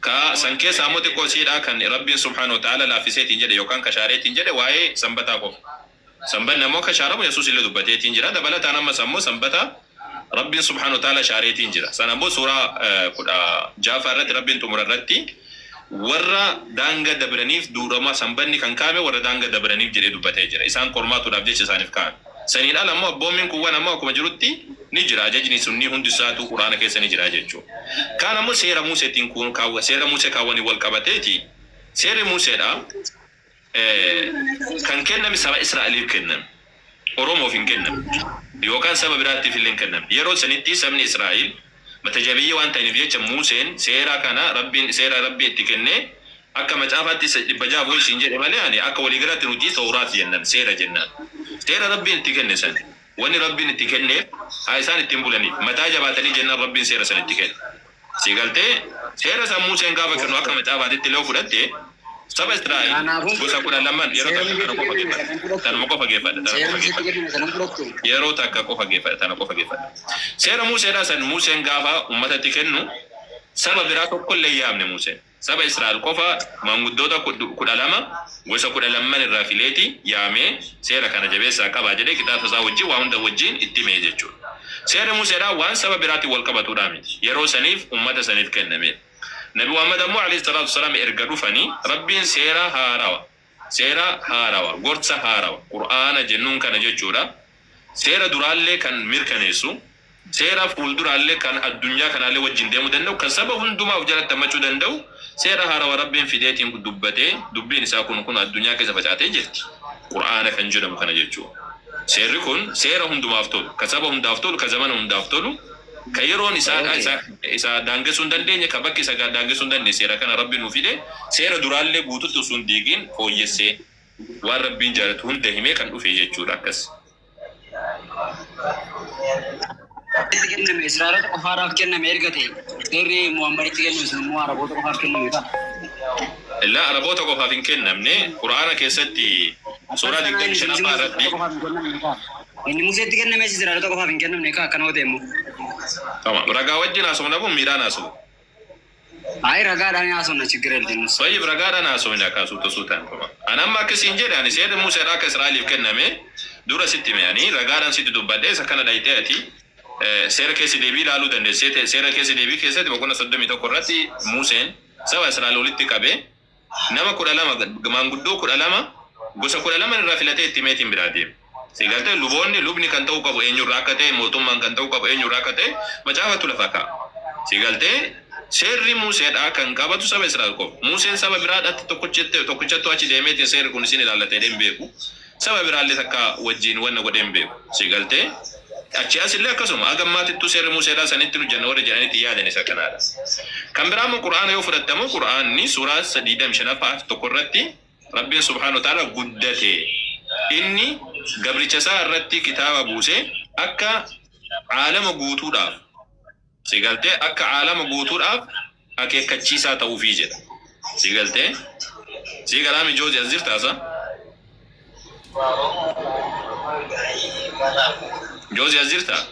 Ka san keessaa ammoo xiqqoo isiidhaa kan Rabbiin subhaanahu wa ta'aala laaffiseetiin jedhe yookaan ka shaareetiin jedhe waa'ee Sanbataa qofa. Sanbanni ammoo akka shaaramu Yesuus illee dubbateetiin jira. Dabalataan ammas ammoo Sanbata Rabbiin subhaanahu wa ta'aala shaareetiin jira. Sana ammoo suuraa 16ffaa irratti Rabbiin xumura irratti warra daanga dabraniif duurama Sanbanni kan kaa'ame warra daanga dabraniif jedhee dubbatee jira. Isaan qormaatuudhaaf jecha isaaniif kaa'ame. Saniin ala ammoo abboommiin kuuwwan ammoo akkuma jirutti ni jira. Ajajni sunnii hundi isaatuu Qur'aana keessa ni jira jechuudha. Kaan ammoo seera Muuseetiin kuun kaawwa seera Muusee kaawwaniin wal qabateeti. Seerri Muuseedha kan kenname saba Israa'eliif kenname. Oromoof hin kennamne. Yookaan saba biraattiif illee hin kennamne. Yeroo sanitti sabni Israa'el mata jabeeyyii waan ta'aniif jecha Muuseen seera kana Rabbiin seera Rabbii itti kennee Akka macaafaatti isa 600 wayi siin jedhe malee ani akka walii galaatti nuti tawraat jennan seera jennaan. Seera Rabbiin itti kenne san wanni Rabbiin itti kenneef haa isaan ittiin bulaniif. Mataa jabaatanii jennaan Rabbiin seera san itti kenne. Sii galtee? Seera san Muuseen gaafa kennu akka macaafaatitti illee yoo fudhatte saba Israa'el Kanaafuu gosa 12n yeroo seera takka tana Museetti qofa kenname geeffadha. sana hin fudhattu. Tanuma qofa geeffadha. Tana Seera qofa Museetti geeffadha. kenname sana hin fudhattu. Yeroo takka qofa geeffadha. Tana qofa geeffadha. Seera Museedhaa san Muuseen gaafa ummatatti kennu saba biraa tokkollee hin yaamne Muuseen. Saba Israa'el qofa maanguddoota 12 gosa 12n irraa fileeti yaamee seera kana jabeessaa qabaa jedhee qixaaxa isaa wajjin waa hunda wajjin itti himee jechuudha. Seerri Museedhaa waan saba biraatiin wal qabatuudhaa miti. Yeroo saniif ummata saniif kennameedha. Nabi Muhammad ammoo alayhi salaatu wassalaam erga dhufanii Rabbiin seera haarawa, seera haarawa, gorsa haarawa, Qur'aana jennuun kana jechuudha. Seera duraallee kan mirkaneessu, seera fuulduraallee kan addunyaa kanaallee wajjin deemuu danda'u, kan saba hundumaa of jalatti hammachuu danda'u, seera haarawa Rabbiin fideetiin dubbatee, dubbiin isaa kun kunoo addunyaa keessa facaatee jirti. Qur'aana kan jedhamu kana jechuudha. Seerri kun seera hundumaaf tolu, ka saba hundaaf tolu, ka zamana hundaaf tolu, ka yeroon isaadhaa Okay. isa, isa daangessuu hin dandeenye, ka bakki isa daangessuu hin dandeenye seera kana Rabbiin nuu fide, seera duraallee guututti osoo hin diigin fooyyessee. Waan Rabbiin jaalatu hunda himee kan dhufe jechuudha akkas. Itti kenname Israa'eloota qofaadhaaf kenname erga ta'e seerri Muhammaditti kenname sun immoo Araboota qofaaf kenname ta'a. Illaa Araboota qofaaf hin kennamne Qur'aana keessatti Akkas suuraa taanaan 25ffaa inni Israa'eloota irratti qofaaf hin kennamne ta'a. Inni Museetti kennames Israa'eloota qofaaf hin kennamne kaa akkana yoo ta'e immoo. Tamam. Ragaa wajjin haasofna kun miiraan haasofna. Ayi ragaadhaan haasofna chiggir eldenus. Tayyib ragaadhaan haasofne akka suuta suutaan qaba. An amma akka siin jedhe ani seerri Museedha akka Israa'eliif kenname dura sitti hime ani ragaadhaan sitti dubbadhe isa kana dhayxee ati seera keessa deebii ilaaluu dandeesse seera keessa deebii keessatti boqonna 31 irratti Museen saba Israa'el walitti qabee Nama 12, maanguddoo 12, gosa 12 irraa filatee itti himeetiin biraa deeme. Sii galtee? Luboonni, lubni kan ta'uu qabu eenyurraa akka ta'e, mootummaan kan ta'uu qabu eenyurraa akka ta'e macaafatu lafa kaa'a. Sii galtee? Seerri Museedhaa kan qabatu saba Israa'el qofa. Museen saba biraadhaatti tokkochatti tokkichattuu achi deemeetiin seerri kun isin ilaallata jedhee hin beeku. Saba biraallee takka wajjiin wanna godhee hin beeku. Sii galtee? Achii as illee akkasuma. Haga ammaatittuu seerri Museedhaa sanitti hojjanna warri jedhanitti yaadan isa kanaadha. Kan biraa immoo Qur'aana yoo fudhatte ammoo Qur'aanni suuraa 25ffaa ayat 1 irratti Rabbiin subhaanahu wa ta'aala guddate. Inni gabricha isaa irratti kitaaba buuse akka aalama guutuudhaaf Si galtee akka aalama guutuudhaaf akeekkachiisaa ta'uufii jedha. Si galtee? Sii galaami Joozi as jirtaa sa? Joozi as jirtaa?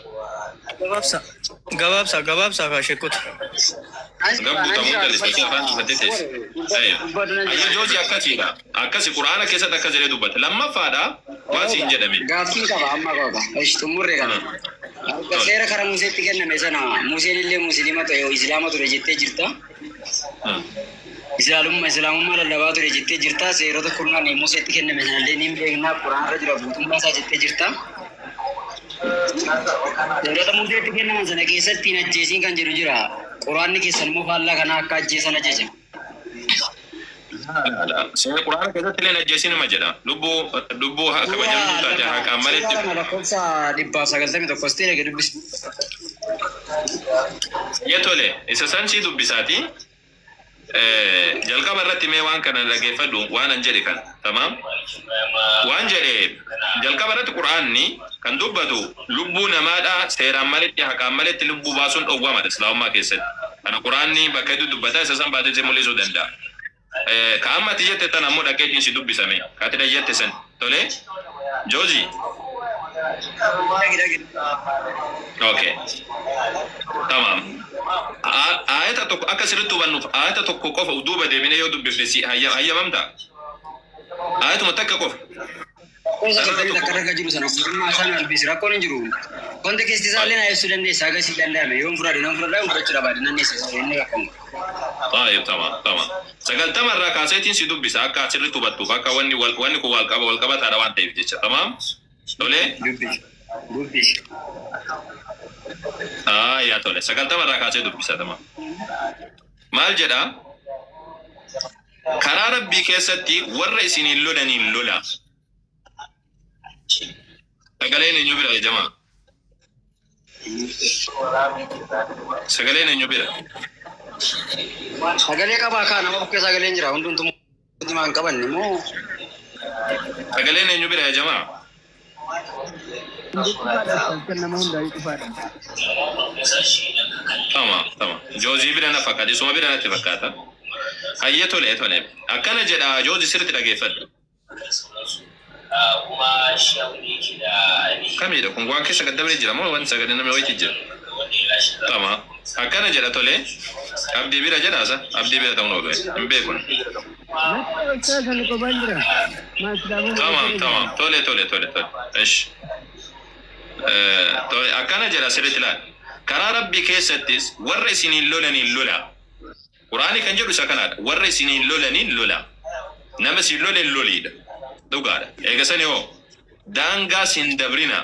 Gabaabsa gabaabsa gabaabsa kaa sheekota. Gabbuu ta'uu jallisee afaan cufattee teesse. Tayyib. Ayyo Joozi akkasiidha. Akkasi Qur'aana keessatti akkas jedhee dubbata. Lammaffaadha waan siin jedhame. Gaaffiin qaba amma qaba. Ishi xumurre kana. Tole. Seera kara Museetti kenname sana Museen illee Musliima ta'e Islaama ture jettee jirta. Islaalummaa Islaamummaa lallabaa ture jettee jirta. Seerota kurnan Museetti kenname sana illee ni beekna. Quraanarra jira guutummaa isaa jettee jirta. Seerota Museetti kennaman sana keessatti hin ajjeesiin kan jedhu jira. Quraanni keessan immoo faallaa kanaa akka ajjeesan ajaja. Seera Quraana keessatti illee hin ajjeesinuma jedha. Lubbuu lubbuu haa kabajamtuu taate haqaan maletti. Suuraa lakkoofsa 191 ta'e dhaqee dubbisi. Ye tole isa san sii dubbisaati. Jalqaba irratti mee waan kana dhageeffadhu waan an jedhe kana. Tamaam. Waan jedhe jalqaba irratti Qur'aanni kan dubbatu lubbuu namaadha seeraan maletti haqaan maletti lubbuu baasuun dhowwamadha Islaamummaa keessatti. Kana Qur'aanni bakka hedduu dubbata isa san baatee si mul'isuu danda'a. Ka amma ati jette tana ammoo dhaqeetiin si dubbisa mee. Ka ati jette san. Tole? Joozi? Dhaqi dhaqi. Okay. Tamam. Aayata tokko akka sirriitti hubannuuf aayata tokko qofa duuba deebinee yoo dubbifne si hayyamamta? Aayatuma takka qofa. Lakkoofsa 91 irra kan jiru sana guutummaa isaan dubbisi rakkoon hin jiru. Context isaallee naa ibsuu dandeessa haga si danda'ame yoon fudhadhe nan fudhadha yoon fudhachuu dhabaadhe nan dhiisa inni rakkoon. طيب تمام تمام. 90 irraa kaaseetiin si dubbisa akka sirriitti hubattuuf akka wanni wanni kun wal qaba wal qabataadha waan ta'eef jecha. Tamam? Tole? Dubbisi. Dubbisi. Yaa tole. 90 irraa kaasee dubbisa tamam. Maal jedha? Karaa Rabbii keessatti warra isiniin lolaniin lola. Sagaleen eenyu bira jamaa? Sagaleen eenyu bira? Sagalee qabaa kaa nama bukkee sagaleen jira hundumtuu mootummaa hin qabanne moo. Sagaleen eenyu bira jamaa? Nama hundaa cufaadha. Tamam tamam. Joozii bira na fakkaata. Isuma bira natti fakkaata. Hayyee tole tole. Akkana jedha Joozii sirriitti dhageeffadhu. Kamidha kun waan keessa gad dabalee jira moo wanti sagalee namni wayiiti jira? Tamam. Akkana jedha tole. Abdii bira jedhaasa. Abdii bira ta'uun oolu. Hin beeku. Tamam tamam. Tole tole tole tole. Esh. Tole akkana jedha sirriitti ilaali. Karaa Rabbii keessattis warra isiniin lolaniin lola. Quraani kan jedhu isa kanaadha. Warra isiniin lolaniin lola. Nama siin loleen loliidha. Dhugaadha. Eega sani hoo daangaas hin dabrina.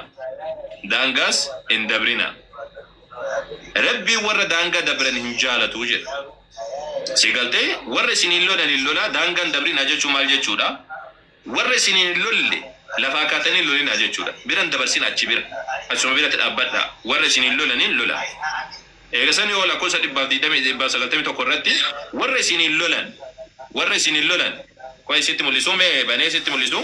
Daangaas hin dabrina. Rabbiin warra daangaa dabran hin jaalatu jedha. Si galtee warra isiniin lolaniin lola daangaa hin dabrina jechuun maal jechuudha? Warra isiniin hin lolle lafaa kaatanii lolina jechuudha. Bira hin dabarsin achi bira. Achuma biratti dhaabbadhaa. Warra isiniin lolaniin lola. Eega sani hoo lakkoofsa 120 191 irratti warra isiniin lolan warra isiniin lolan qoy sitti mul'isuu mee banee sitti mul'isuu?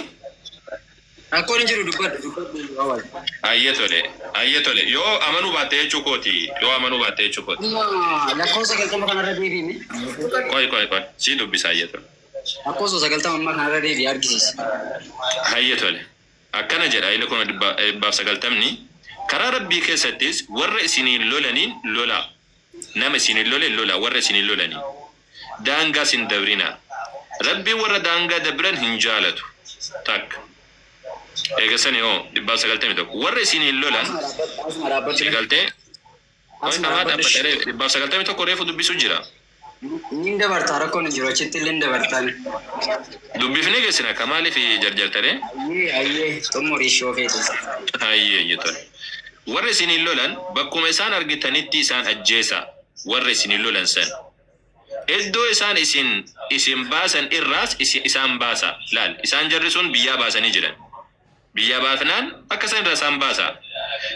Rakkoon hin jiru dubbadhu dubbadhu awwaal. Hayyee tole hayyee tole yoo amanuu baatte jechuu kooti yoo amanuu baatte jechuu kooti. Amma lakkoofsa 90 kanarra deebi'i. Qoy qoy qoy sii dubbisa hayyee tole. Lakkoofsa 90 ammaa kanarra deebi'i argisiisi. Hayyee tole. Akkana jedha inni kun 190ni karaa Rabbii keessattis warra isiniin lolaniin lolaa. Nama isiniin lole lola warra isiniin lolaniin. Daangaas hin dabrinaa. Rabbiin warra daangaa dabran hin jaalatu. Takka. Eega sani hoo 191 warra isiniin lolan Asuma dhaabbadhu asuma dhaabbadhu. si galtee qoy Asuma namaa dhaabbadhu. dhaabbadha 191 reefu dubbisu jira. Ni dabartaa rakkoon hin jiru achitti illee ni dabartaan. Dubbifnee geessina akka maaliif jarjartare? Ayyee ayyee xumurii ishoo feete. Hayyee hayyee tole. Warra isiniin lolan bakkuma isaan argitanitti isaan ajjeesaa. Warra isiniin lolan san. Iddoo isaan isin isin baasan irraas isin isaan baasa. Laal isaan jarri sun biyyaa baasanii jiran. Biyyaa baafnaan bakka san irraa isaan baasa.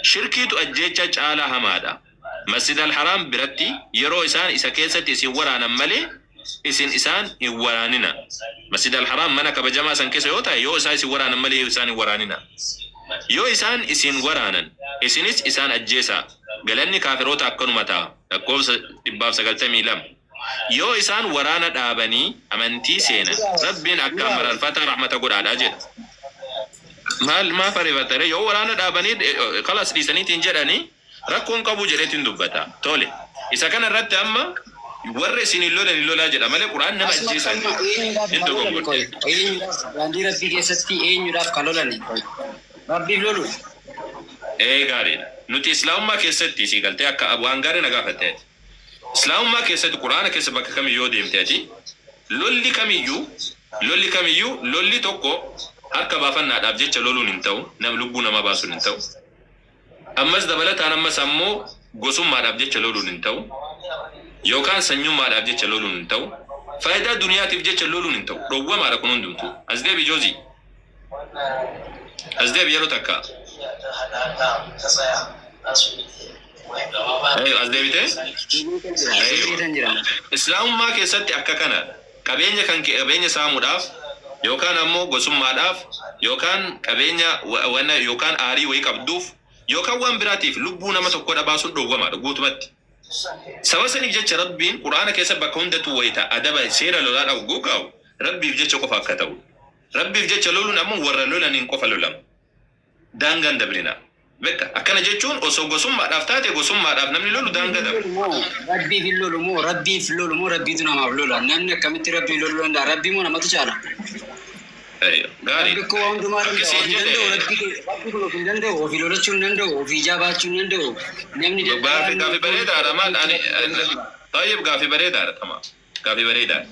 Shirkiitu ajjeechaa caalaa hamaadha. Masjid al-Haraam biratti yeroo isaan isa keessatti isin waraanan malee isin isaan hin waraanina. Masjid al-Haraam mana kabajamaa san keessa yoo ta'e yoo isaan isin waraanan malee isaan hin waraanina. Yoo isaan isin waraanan isinis isaan ajjeesaa. Galanni kaafiroota akkanuma ta'a. Lakkoofsa 192. Yoo isaan waraana dhaabanii amantii seenan Rabbiin akkaan mararfataa rahmata godhaadha jedha. Maal maaf ariifattare yoo waraana dhaabanii kalas dhiisaniitiin jedhanii rakkoon qabu jedheetiin dubbata. Tole. Isa kana irratti amma warra isiniin lolan lolaa jedha malee Qur'aan nama Asuma ajjeesaa hin amma jedhu. eenyuudhaaf Hin kan lolani dogoggorte. qoy? Eenyuudhaaf daandii Rabbii keessatti eenyuudhaaf kan lolani qoy? Rabbiif lolu. Ee gaariidha. Nuti Islaamummaa keessatti sii galtee akka waan gaarii na gaafatte ati. Islaamummaa keessatti Qur'aana keessa bakka kamiyyuu yoo deemte ati lolli kamiyyuu lolli kamiyyuu lolli tokko harka baafannaadhaaf jecha loluun hin ta'u nam lubbuu namaa baasuun hin ta'u. Ammas dabalataan ammas ammoo gosummaadhaaf jecha loluun hin ta'u, yookaan sanyummaadhaaf jecha loluun hin ta'u, faayidaa duniyaatiif jecha loluun hin ta'u. Dhowwamaadha kun hundumtuu. As deebi Joozii. As deebi yeroo takka. As deebitee? Deebitan jira. Islaamummaa keessatti akka kana qabeenya kan kee qabeenya saamuudhaaf yookaan ammoo gosummaadhaaf yookaan qabeenya wanna yookaan aarii wayii qabduuf yookaan waan biraatiif lubbuu nama tokko dhabaasuun dhowwamaadha guutumatti. Saba saniif jecha Rabbiin Qur'aana keessa bakka hundattuu wayita adaba seera lolaa dhawu kaa'u Rabbiif jecha qofa akka ta'u. Rabbiif jecha loluun ammoo warra lolaniin qofa lolama. Daangaan dabrina. Bekka akkana jechuun osoo gosummaadhaaf taate gosummaadhaaf namni lolu daangaa dabra. Rabbiif hin lolu moo Rabbiif lolu moo Rabbiitu namaaf lola? Namni akkamitti Rabbiin loluu danda'a? Rabbii moo namatu caala? Gaarii. Rabbi koo waan hundumaa Akka danda'a. isiin Of hin jedhe danda'u. Rabbi kun of hin danda'u. Ofii lolachuu hin danda'u. Ofii ijaa baachuu hin danda'u. Namni Gaafi gaafi bareedaadha maal ani tayyib gaafi bareedaadha tama gaafi bareedaadha.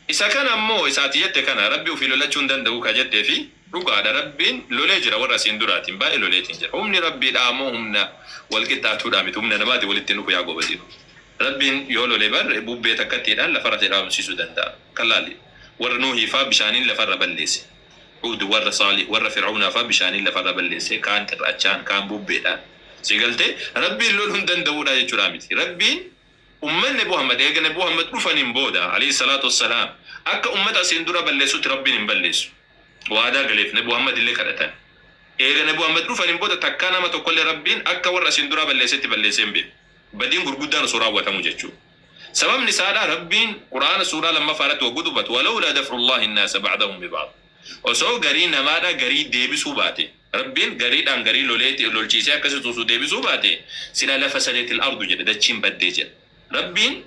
Isa kana ammoo isaati jette kana Rabbi ofii lolachuu hin danda'u ka jettee fi dhugaadha. Rabbiin lolee jira warra asiin duraatiin baay'ee loleetiin jira. Humni Rabbiidha ammoo humna wal qixxaatuudha miti, humna namaati walitti hin dhufu yaa gobaziiru. Rabbiin yoo lole bar bubbee takkattiidhaan lafarra si dhaabamsiisuu danda'a. Kan laali warra Nuuhii faa bishaaniin lafarra balleesse. Huud warra Saalih warra Fir'aawnaa faa bishaaniin lafarra balleesse, kaan xir'achaan kaan bubbeedhaan. Si galtee Rabbiin loluu hin danda'uudha jechuudha miti. Rabbiin ummanni Nabi Muhammad eega Nabi Muhammad dhufaniin booda alayhi salaatu wassalaam akka ummata asiin dura balleessutti Rabbiin hin balleessu. Waadaa galeef Nabi Muhammad illee kadhatan. Eega Nabi Muhammad dhufaniin booda takkaa nama tokkollee Rabbiin akka warra asiin duraa balleessetti balleessee hin beeku. Badiin gurguddaan osoo raawwatamu jechuudha. Sababni isaadha Rabbiin Qur'aana suuraa lammaffaa irratti wagguu dubbatu walawlaa daf'ullaahi nnaasa ba'dahum biba'd. Osoo garii namaadha garii deebisuu baate, Rabbiin gariidhaan garii loleeti lolchiisee akkasitti osoo deebisuu baate sila lafa sadeetil ardu jedhe, dachiin baddee jedha. Rabbiin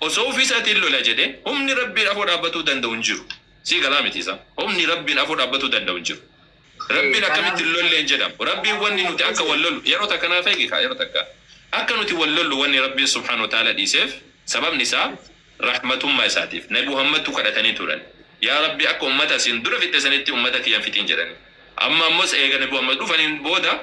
osoo ofii isaatiin lola jedhe humni Rabbiin afoo dhaabbatuu danda'u hin jiru. Sii galaa miti isaa. Humni Rabbiin afoo dhaabbatuu danda'u hin jiru. Rabbiin akkamitti hin lolle hin jedhamu. Rabbiin wanni nuti akka wal lollu yeroo takka naaf eegi kaa yeroo takka. Akka nuti wal lollu wanni Rabbiin subhaanahu wa ta'ala dhiiseef sababni isaa rahmatummaa isaatiif. Nabi Muhammadtu kadhatanii turan. Yaa Rabbi akka ummata asiin dura fixxe sanitti ummata kiyya hin fixin jedhanii. Amma ammos eega Nabi Muhammad dhufaniin booda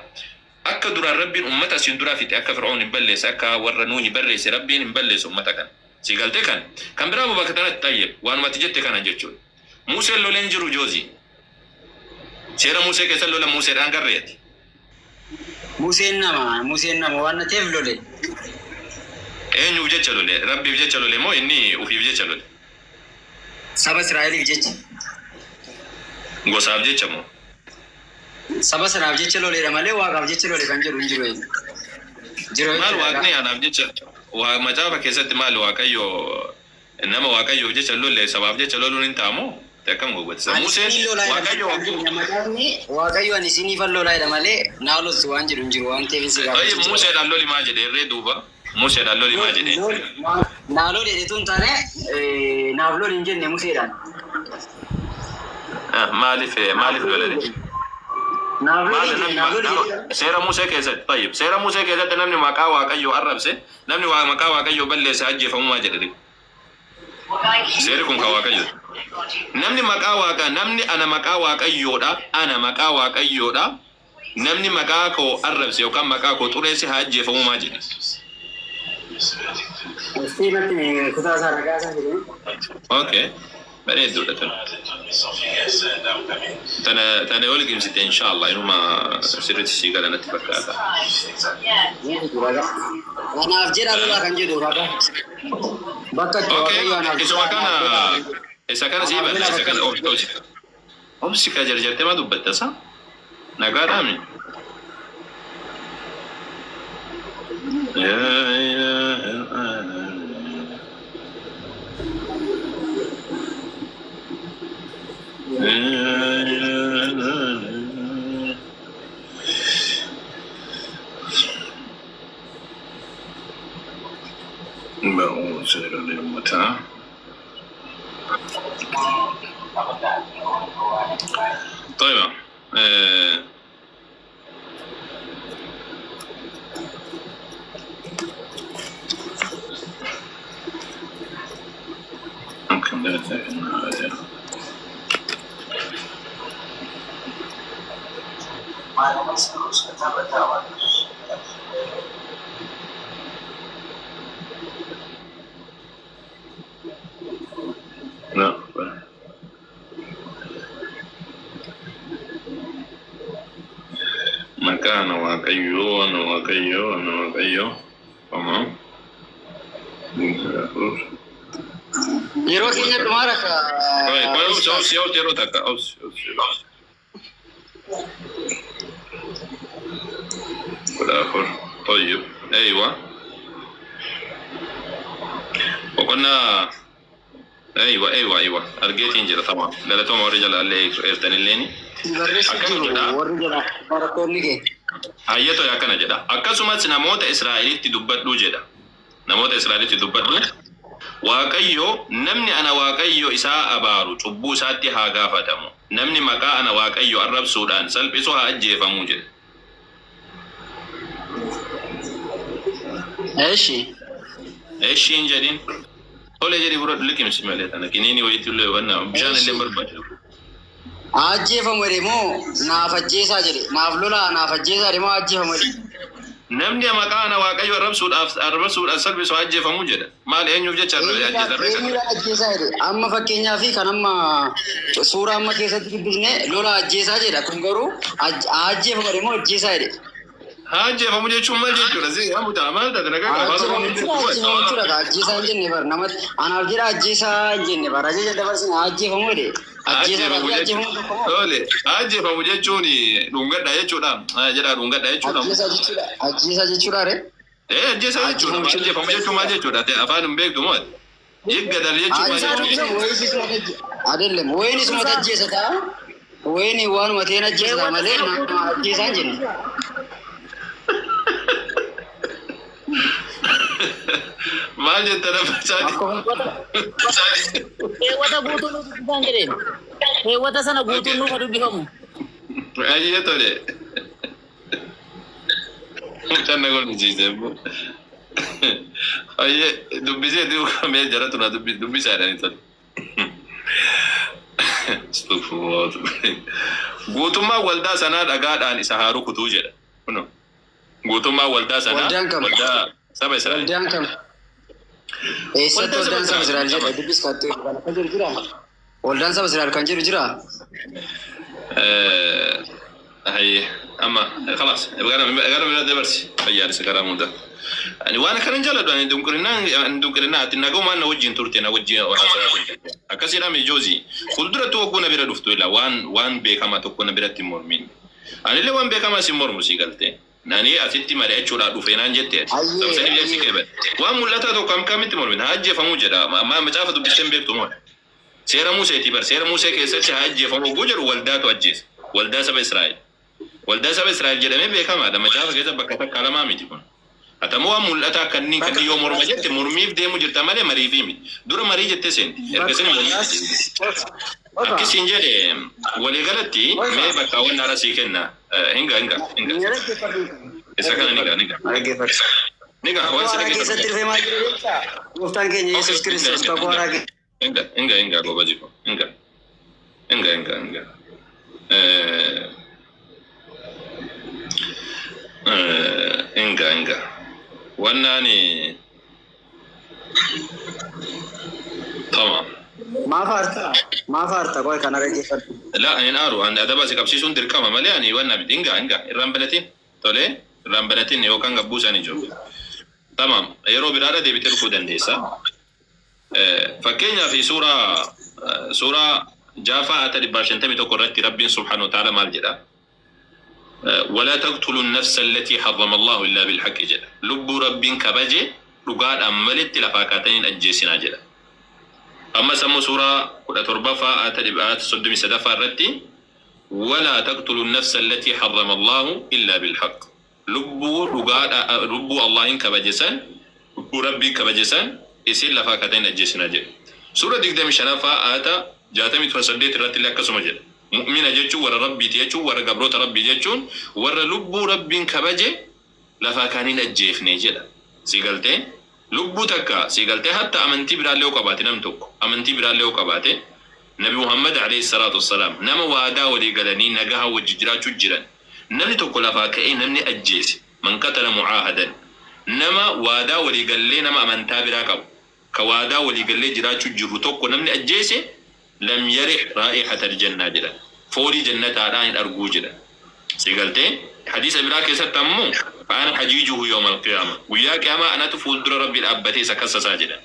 akka duraan Rabbiin ummata asiin duraa fixe, akka Fir'awn hin balleesse, akka warra Nuuhi barreesse Rabbiin hin balleessu ummata kana. Sii galtee kan? Kan biraa ammoo bakka tanatti xayyib waanuma ati jette kana jechuudha. Muuseen lolee hin jiru Joozii. Seera Muusee keessa lola Muuseedhaan garree ati. Museen nama waan na ta'eef lole. Eenyuuf jecha lole? Rabbiif jecha lole moo inni ufiif jecha lole? Saba Israa'eliif jecha. Gosaaf jecha moo? Saba sanaaf jecha loleedha malee Waaqaaf jecha lole kan jedhu hin jiru. Jiru Maal jechuudha. Waaqni anaaf jecha waa macaafa keessatti maal Waaqayyo nama Waaqayyoof jecha lolle sabaaf jecha loluun hin ta'amoo? Akkam gowwatisa. Ani Museen isinii lolaa jedha. Waaqayyo Macaafni Waaqayyo ani isiniifan lolaa jedha malee naa loltu waan jedhu hin jiru waan ta'eef si Tayyib gaafachuu jira. Museedhaan loli maa jedhe irree duuba? Museedhaan loli maa jedhe? Naa loli jedhetu hin taane, naaf loli hin jenne Museedhaan. Ah, maaliif lola jedhe? Naaf Maal loli jedhe namni naaf loli jedhe. Seera Musee keessatti, tayyib, seera Musee keessatti namni maqaa Waaqayyoo arrabse, namni waa maqaa Waaqayyoo balleesse ajjeefamuu maa jedhe? Seerri kun kan Waaqayyo. Namni maqaa Waaqa namni ana maqaa Waaqayyoodha, ana maqaa Waaqayyoodha, namni maqaa koo arrabse yookaan maqaa koo xureesse haa ajjeefamuu maa jedhe? Istii natti kutaa isaa ragaa isaa jedhee. Okay. Bareedduudha tun. Tana yoo liqimsite inshallah inuma sirriitti sii gala natti fakkaata. Anaaf jedha lolaa kan jedhu ragaa. Bakka itti Okay. Waaqayyo anaaf Isuma jedha kana anaaf lolaa. isa kana sii Anaaf banna lolaa isa bakka kana itti. obsi obsi ka jarjartee maa dubbatta sa? Nagaadhaami. طيب ممكن. Waaqayyoo, ana Waaqayyoo. Tamam. Afur. Yeroo keenya dhumaa rakka. Qoy, qoy, obsi, obsi, obsi, yeroo takka, obsi, obsi, obsi. 14. طيب، أيوة. Boqonnaa أيوة أيوة أيوة argeetiin jira tamam. Galatooma warri jala illee eertan illeeni. Barreessu Akkana jiru jedha. warri jala barattoonni kee. Hayyatoo akkana jedha. Akkasumas namoota Israa'elitti dubbadhuu jedha. Namoota Israa'elitti dubbadhu. Waaqayyo namni ana Waaqayyo isaa abaaru cubbuu isaatti haa gaafatamu. Namni maqaa ana Waaqayyo arrabsuudhaan salphisu haa ajjeefamuu jedha. Eshi. Eshi hin jedhin. Tole jedhi fudhadhu liqimsi malee tana. Kiniini wayiitti illee wanna bishaan illee barbaachisu. Ajjeefamu jedhe moo naaf ajjeesaa jedhe, naaf lolaa naaf ajjeesaa jedhe moo ajjeefamu jedhe? Namni maqaa ana Waaqayyo arrabsuudhaan salphisu haa ajjeefamuu jedha. Maal eenyuuf jecha ajjeesarree kana? Eenyuudhaan ajjeesaa jedhe? Amma fakkeenyaaf kan amma suuraa amma keessatti dubbisne lola ajjeesaa jedha. Kun garuu ajjeefamu jedhe moo ajjeesaa jedhe? Haa ajjeefamu jechuun maal jechuudha? Si hamuta maal taate nagaa qaba. Ajjeefamu jechuudha kaa ajjeesaa hin jenne bar namatti anaaf jedha ajjeesaa hin jenne bar ajaja dabarsine ajjeefamu jedhe. Ajjeesaa fi ajjeefamu tokko moo? Tole, ajjeefamu jechuun dhungadha jechuudha. Jedha dhungadha jechuudha. Ajjeesaa jechuudha. Ajjeesaa jechuudha ree? Eh, ajjeesaa jechuudha. Ajjeefamu jechuun maal jechuudha? Afaan hin beektu moo? Yiggadal jechuun maal jechuudha? አይደለም ወይንስ መተጀሰታ ወይን ዋን መቴን አጀሳ መሌ አጀሳ እንጂ Maal jetta nama isaati? Keewwata guutuun nuuf dubbifan jedheen. Keewwata sana guutuun nuuf haa dubbifamu. Ayyee tole. Mucaan na golmisiise. Ayyee dubbisee duukamee jara tuna dubbisaa jedhanii tole. Astaghfirullah. Guutummaa waldaa sanaa dhagaadhaan isa haa rukutuu jedha. Kunoo. Guutummaa waldaa sanaa Waldaan kam? Waldaa saba Israa'el. Waldaan kam? Eessatti Waldaa waldaan saba saba Israa'el. Israa'el jedha dubbis kattee kan akka jedhu jira? Waldaan saba Israa'el kan jedhu jira? هي اما خلاص gara bira dabarsi fayyaalisa karaa muda. Ani waan akkanan jaaladhu ani dunqirinaa dunqirinaa ati nagaumaan na wajjin turte na wajjin haasawaa turte. Akkasidha mijoozi. Fuulduratti wagguu na bira dhuftu ila waan waan beekamaa tokko na biratti hin mormin. Anillee waan beekamaa si mormu si galte. Nani asitti mari'achuudhaa dhufe naan jette ati. Ayyee, Sabsanii biyya si ayyee. qeebal. Waan mul'ataa tokko akkamitti mormina? Haa ajjeefamuu jedha. Amma macaafa dubbistee hin beektu moo? Seera Museeti bar. Seera Musee keessatti haa ajjeefamu hogguu jedhu waldaatu ajjeese. Waldaa saba Israa'el. Waldaa saba Israa'el jedhamee beekamaadha. Macaafa keessa bakka takka lamaa miti kun. Atamoo waan mul'ataa kanneen kanneen yoo morma jette mormiif deemu jirta malee mariifii miti. Dura marii jettee seenti. Erga sani mormiif deemte. Akkasiin jedhe waliigalatti mee bakka hawwannaadha sii kenna. Hinga hinga hinga. Isa kana ni ga'a ni ga'a. Ni ga'a waan si Kakuu haaraa keessatti dhageeffatu. dhufee maal jedhe beektaa? Gooftaan keenya Yesuus Kiristoos kakuu haaraa keessatti. Hinga hinga hinga gobaji ko. Hinga hinga hinga hinga. Hinga hinga. Wannaani tamam. Maaf aartaa? Maaf aartaa? Qoy kana dhaggeeffadhu. La ani hin aaru ani adaba si qabsiisuun dirqama malee ani wanna miti hinga hinga irraan banatin tole irraan banatin yookaan gabbuu isaanii jiru. Tamam yeroo biraadha deebitee dhufuu dandeessa. Fakkeenyaaf suuraa suuraa jaafaa ata 151 irratti Rabbiin subhaanahu wa ta'ala maal jedha? ولا تقتلوا النفس التي حرم الله إلا بالحق jedha. Lubbuu Rabbiin kabaje dhugaadhaan maletti lafaa kaatanii hin ajjeesinaa jedha. Ammas ammoo suuraa 17ffaa aata 33ffaa irratti ولا تقتلوا النفس التي حرم الله إلا بالحق. Lubbuu dhugaadha lubbuu Allahin kabaje san lubbuu Rabbiin kabaje san isin lafaa kaatanii hin ajjeesinaa jedha. Suura 25ffaa aata 68 irratti illee akkasuma jedha. Mu'mina jechuun warra Rabbiiti jechuun warra gabroota Rabbii jechuun warra lubbuu Rabbiin kabaje lafaa kaaniin ajjeefne jedha. Si galtee lubbuu takka si galtee hatta amantii biraallee yoo qabaate nam tokko amantii biraallee yoo qabaate Nabi Muhammad alayhi salaatu wassalaam nama waadaa walii galanii nagaha wajji jiraachuu jiran namni tokko lafaa ka'ee namni ajjeese man qatala mucaahadan nama waadaa walii gallee nama amantaa biraa qabu ka waadaa walii gallee jiraachuu jiru tokko namni ajjeese lam yarih raa'ihata aljannaa jedhan foolii jannataadhaa hin arguu jedhan. Si galtee hadiisa biraa keessatti ammoo Fa'ana hajiijuhu yawmal qiyaama. Guyyaa qiyaamaa anatu fuuldura Rabbii dhaabbatee isa kassasaa jedhan.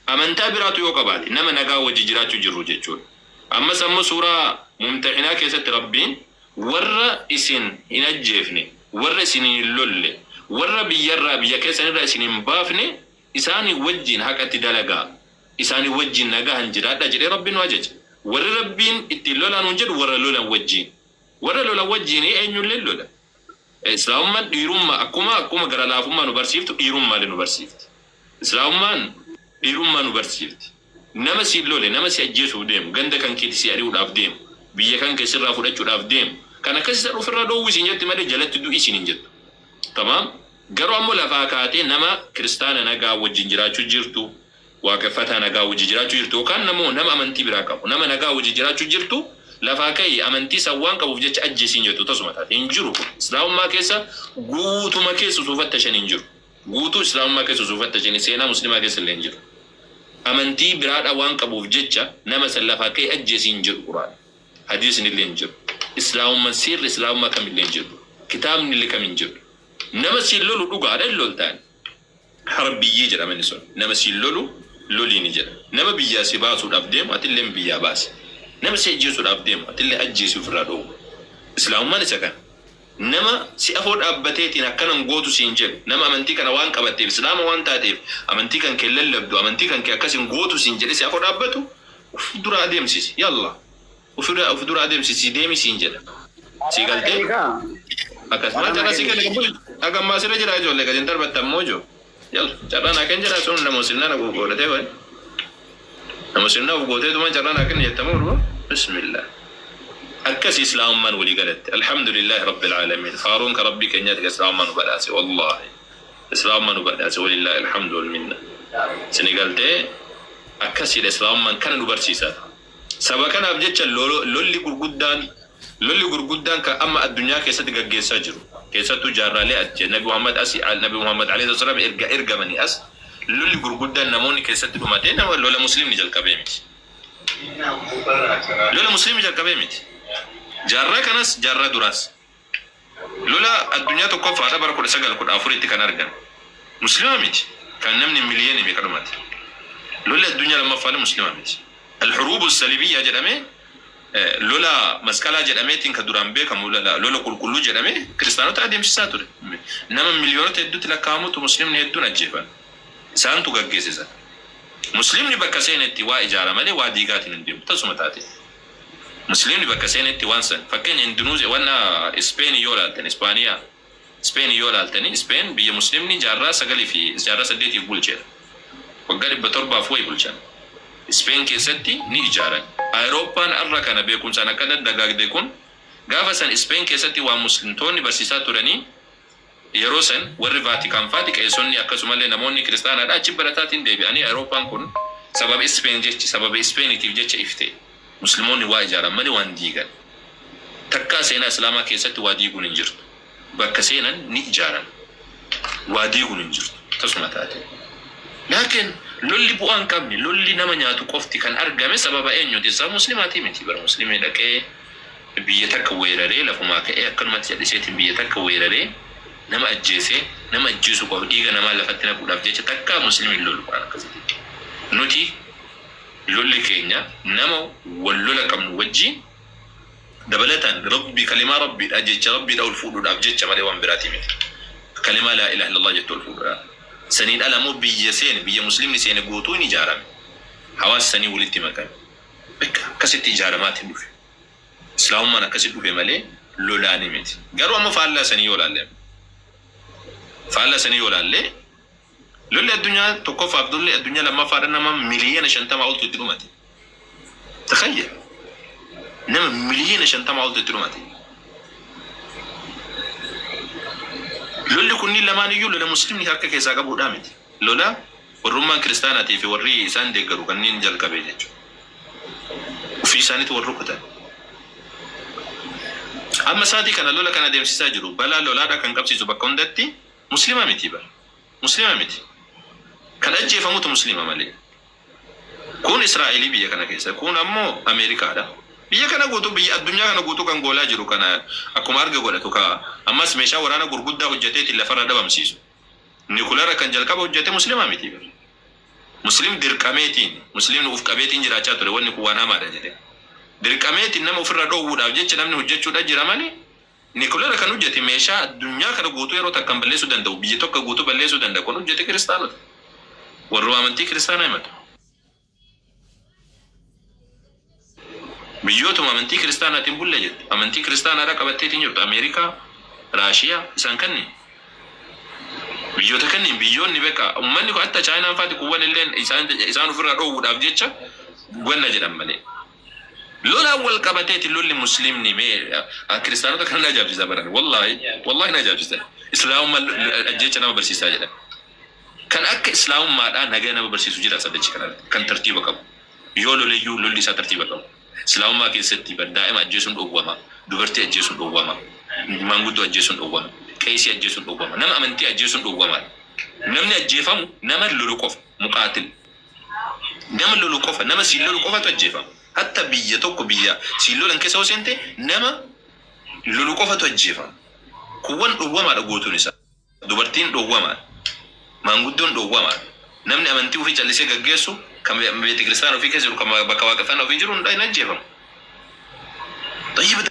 Amantaa biraatu yoo qabaate nama nagaa wajji jiraachuu jirru jechuudha. Ammas ammoo suuraa Mumtaxinaa keessatti Rabbiin warra isin hin ajjeefne, warra isiniin hin lolle, warra biyyarraa biyya keessanirraa isin hin baafne isaanii wajjiin haqatti dalagaa, isaanii wajjiin nagahan jiraadhaa jedhee Rabbiin nu ajaje. Warri Rabbiin ittiin lolaa nuun jedhu warra lolan wajjiin. Warra lolan wajjiin eenyullee lola. Islaamummaan dhiirummaa akkuma gara laafummaa nu barsiiftu dhiirummaalee nu barsiifti. Islaamummaan dhiirummaa nu barsiifti. Nama si lole, nama si ajjeesuuf deemu, ganda kan keetti si ari'uudhaaf deemu, biyya kan kee sirraa fudhachuudhaaf deemu, kan akkas isa ofirraa dhoowwu isin jetti malee jalatti du'i isin hin jettu. Tamaam? Garuu ammoo lafaa kaatee nama kiristaana nagaa wajjin jiraachuu jirtu, waaqeffataa nagaa wajjin jiraachuu jirtu yookaan nama amantii biraa qabu, nama nagaa wajjin jiraachuu jirtu lafaa ka'ii amantii san waan qabuuf jecha ajjeesiin jettu tasuma taate hin jiru kun. Islaamummaa keessa guutuma keessa suufatta shan hin jiru. Guutuu Islaamummaa keessa suufatta shani seenaa muslimaa keessa illee hin jiru. Amantii biraadha waan qabuuf jecha nama san lafaa ka'ii ajjeesiin jedhu Quraan. Hadiisni illee hin jiru. Islaamummaan seerri Islaamummaa kamillee hin jiru. Kitaabni illee kam hin jiru. Nama siin lolu dhugaadha hin loltaan. Harbiyyii jedhama inni sun. Nama siin lolu loliini jedha. Nama biyyaa si baasuudhaaf deemu atillee biyyaa baasi. Nama si ajjeesuudhaaf deemu atillee ajjeesi ofirraa dhoowwu. Islaamummaan isa kana. Nama si afoo dhaabbateetiin akkanan gootu siin jedhu, nama amantii kana waan qabatteef, Islaama waan taateef, amantii kan kee lallabdu, amantii kan kee akkas hin gootu siin jedhe si afoo dhaabbatu, uf dura adeemsisi. Yalla. Uf dura adeemsisi deemi siin jedha. Si galtee? Akkas maal carraa si kenna qabu? Hagammaa sirra jira ijoollee gadi hin darbatta ammoo ijoo. Yalla carraa naa kenna jedha sun nama sirnaa na godhatee wayi. Nama sirnaa of gootee tumaan carraa naa kenna jettamoo dhuba? Bismillah. Akkas Islaamummaan walii galatti. Alhamdulillahi Rabbil Aalamiin. Faaruun ka Rabbii keenyaati ka Islaamummaa nu badhaase. Wallaahi. Islaamummaa nu badhaase. Walillaahi alhamdu wal minna. Sini galtee akkasiidha Islaamummaan kana nu barsiisa. Saba kanaaf jecha lolli gurguddaan kan amma addunyaa keessatti gaggeessaa jiru. Keessattuu jaarraalee as Nabi Muhammad asi Nabi Muhammad alayhi salaam erga ergamanii as lolli gurguddaan namoonni keessatti dhumatee nama lola muslimni jalqabee miti. Lola muslimni jalqabee miti. Jaarraa kanas jaarraa duraas. Lola addunyaa tokkoffaadha bara 1914tti kan argame. Muslima miti. Kan namni miliyoonii meeqa dhumate. Lolli addunyaa lammaffaalee muslima miti. Al-Huruubu Salibiyyaa jedhamee, lola masqalaa jedhameetiin kan duraan beekamu, lola qulqulluu jedhamee kiristaanota adeemsisaa ture. Nama miliyoonota hedduutti lakkaa'amutu muslimni hedduun ajjeefame. Isaantu gaggeessisa. Muslimni bakka seenetti waa ijaara malee waa diigaatiin hin deemu. Tasuma taate. Muslimni bakka seenetti waan san, fakkeenya Indunuuziyaa wanna Ispeenii yoo ilaaltan, Ispaaniyaa Ispeenii yoo ilaaltani, Ispeen biyya muslimni jaarraa sagalii fi jaarraa saddeetiif bulcheedha. Waggaa 700f wayi bulchan. Ispeen keessatti ni ijaaran. Awurooppaan har'a kana beekumsaan akka daddagaagde kun gaafa san Ispeen keessatti waan muslimtoonni barsiisaa turanii yeroo san warri Vaatikaan faati qeessonni akkasumallee namoonni kiristaanaadha achi barataatiin deebi'anii Awurooppaan kun sababa Ispeen jechi sababa Ispeeniitiif jecha ifte. Muslimoonni waa ijaaran malee waan diigan. Takkaa seenaa Islaamaa keessatti waa diiguun hin jirtu. Bakka seenan ni ijaaran. Waa diiguun hin jirtu. Tasuma taate. Laakiin lolli bu'aa hin qabne, lolli nama nyaatu qofti kan argame sababa eenyuti? Sababa muslimaatii miti. Bara muslimii dhaqee biyya takka weeraree lafumaa ka'ee akkanumatti calliseetiin biyya takka weeraree nama ajjeesee nama ajjeesuu qofa dhiiga namaa lafatti naquudhaaf jecha takkaa muslimiin lolu waan akkasiiti. Nuti lolli keenya nama wal lola qabnu wajjiin dabalataan Rabbi kalimaa Rabbiidha jecha Rabbiidha ol fuudhuudhaaf jecha malee waan biraatii miti. Kalimaa laa ilaaha illallah jettu ol fuudhuudhaaf. Saniin ala immoo biyya seene, biyya muslimni seene guutuu hin ijaarame. Hawaasa sanii walitti makame. Bakka akkasitti ijaaramaatiin dhufe. Islaamummaan akkasitti dhufe malee lolaani miti. Garuu ammoo faallaa sanii yoo ilaalle, lolli addunyaa tokkoffaaf lolli addunyaa lammaffaadha nama miliyoona 50 oltu itti dhumate. Takhayyal. Nama miliyoona 50 oltu itti dhumate. Lolli kunniin lamaan iyyuu lola muslimni harka keessaa qabuudhaa miti. Lola warrummaan kiristaanaatii fi warri isaan deeggaru kanneen jalqabee jechuudha. Ofii isaaniitu wal rukutan. Amma isaatii kana lola kana adeemsisaa jiru. Balaa lolaadha kan qabsiisu bakka hundatti muslima miti bara. Muslima miti. Kan ajjeefamutu muslima malee. Kun Israa'elii biyya kana keessa. Kun ammoo Ameerikaadha. Biyya kana guutuu, biyya addunyaa kana guutuu kan goolaa jiru kana akkuma arga godhatu ka ammas meeshaa waraana gurguddaa hojjeteetiin lafarra dhabamsiisu. Nikulara kan jalqaba hojjete Muslimaa miti. Muslim dirqameetiin, Muslimni uf qabeetiin jiraachaa ture, wanni kun waan hamaadha jedhe. Dirqameetiin nama ofirra dhoowwuudhaaf jecha namni hojjechuudha jira malee, nikulara kan hojjete, meeshaa addunyaa kana guutuu yeroo takkan balleessuu danda'u, biyya tokko guutuu balleessuu danda'u kan hojjete kiristaanota. Warruma amantii kiristaanaa himatu. Biyyootuma amantii kiristaanaatiin bulle jettu. Amantii kiristaanaadhaa qabatteetiin jirtu. Ameerikaa, Raashiyaa, isaan kanneen. Biyyoota kanneen, biyyoonni beqa uummanni kun hatta Chaayinaan faati kuwwan illeen isaan ofirraa dhoowwuudhaaf jecha wanna jedhan malee. Lolaan wal qabateeti lolli Musliimni mee kiristaanota kana na ajaa'ibsiisa baran. Wallaahi, wallaahi na ajaa'ibsiisa. Islaamummaa ajjeecha nama barsiisaa jedhan. Kan akka islaamummaadhaa nagaa nama barsiisu jira sadachi kanarratti kan tartiiba qabu. Yoo loleyyuu lolli isaa tartiiba qabu. Islaamummaa keessatti bar daa'ima ajjeesuun dhowwama, dubartii ajjeesuun dhowwama, maanguddoo ajjeesuun dhowwama, qeesii ajjeesuun dhowwama, nama amantii ajjeesuun dhowwamaadha. Namni ajjeefamu nama lolu qofa, muqaatil. Nama lolu qofa, nama siin lolu qofatu ajjeefama. Hatta biyya tokko, biyya siin lolan keessa yoo seente, nama lolu qofatu ajjeefama. Kuwwan dhowwamaadha guutuun isaa. Dubartiin dhowwamaadha. Maanguddoon dhowwamaadha. Namni amantii ofii callisee gaggeessu, kan beete kiristaana ofii keessa jiru, kan bakka waaqeffannaa ofii jiru hin ajjeefamu. Xayyiba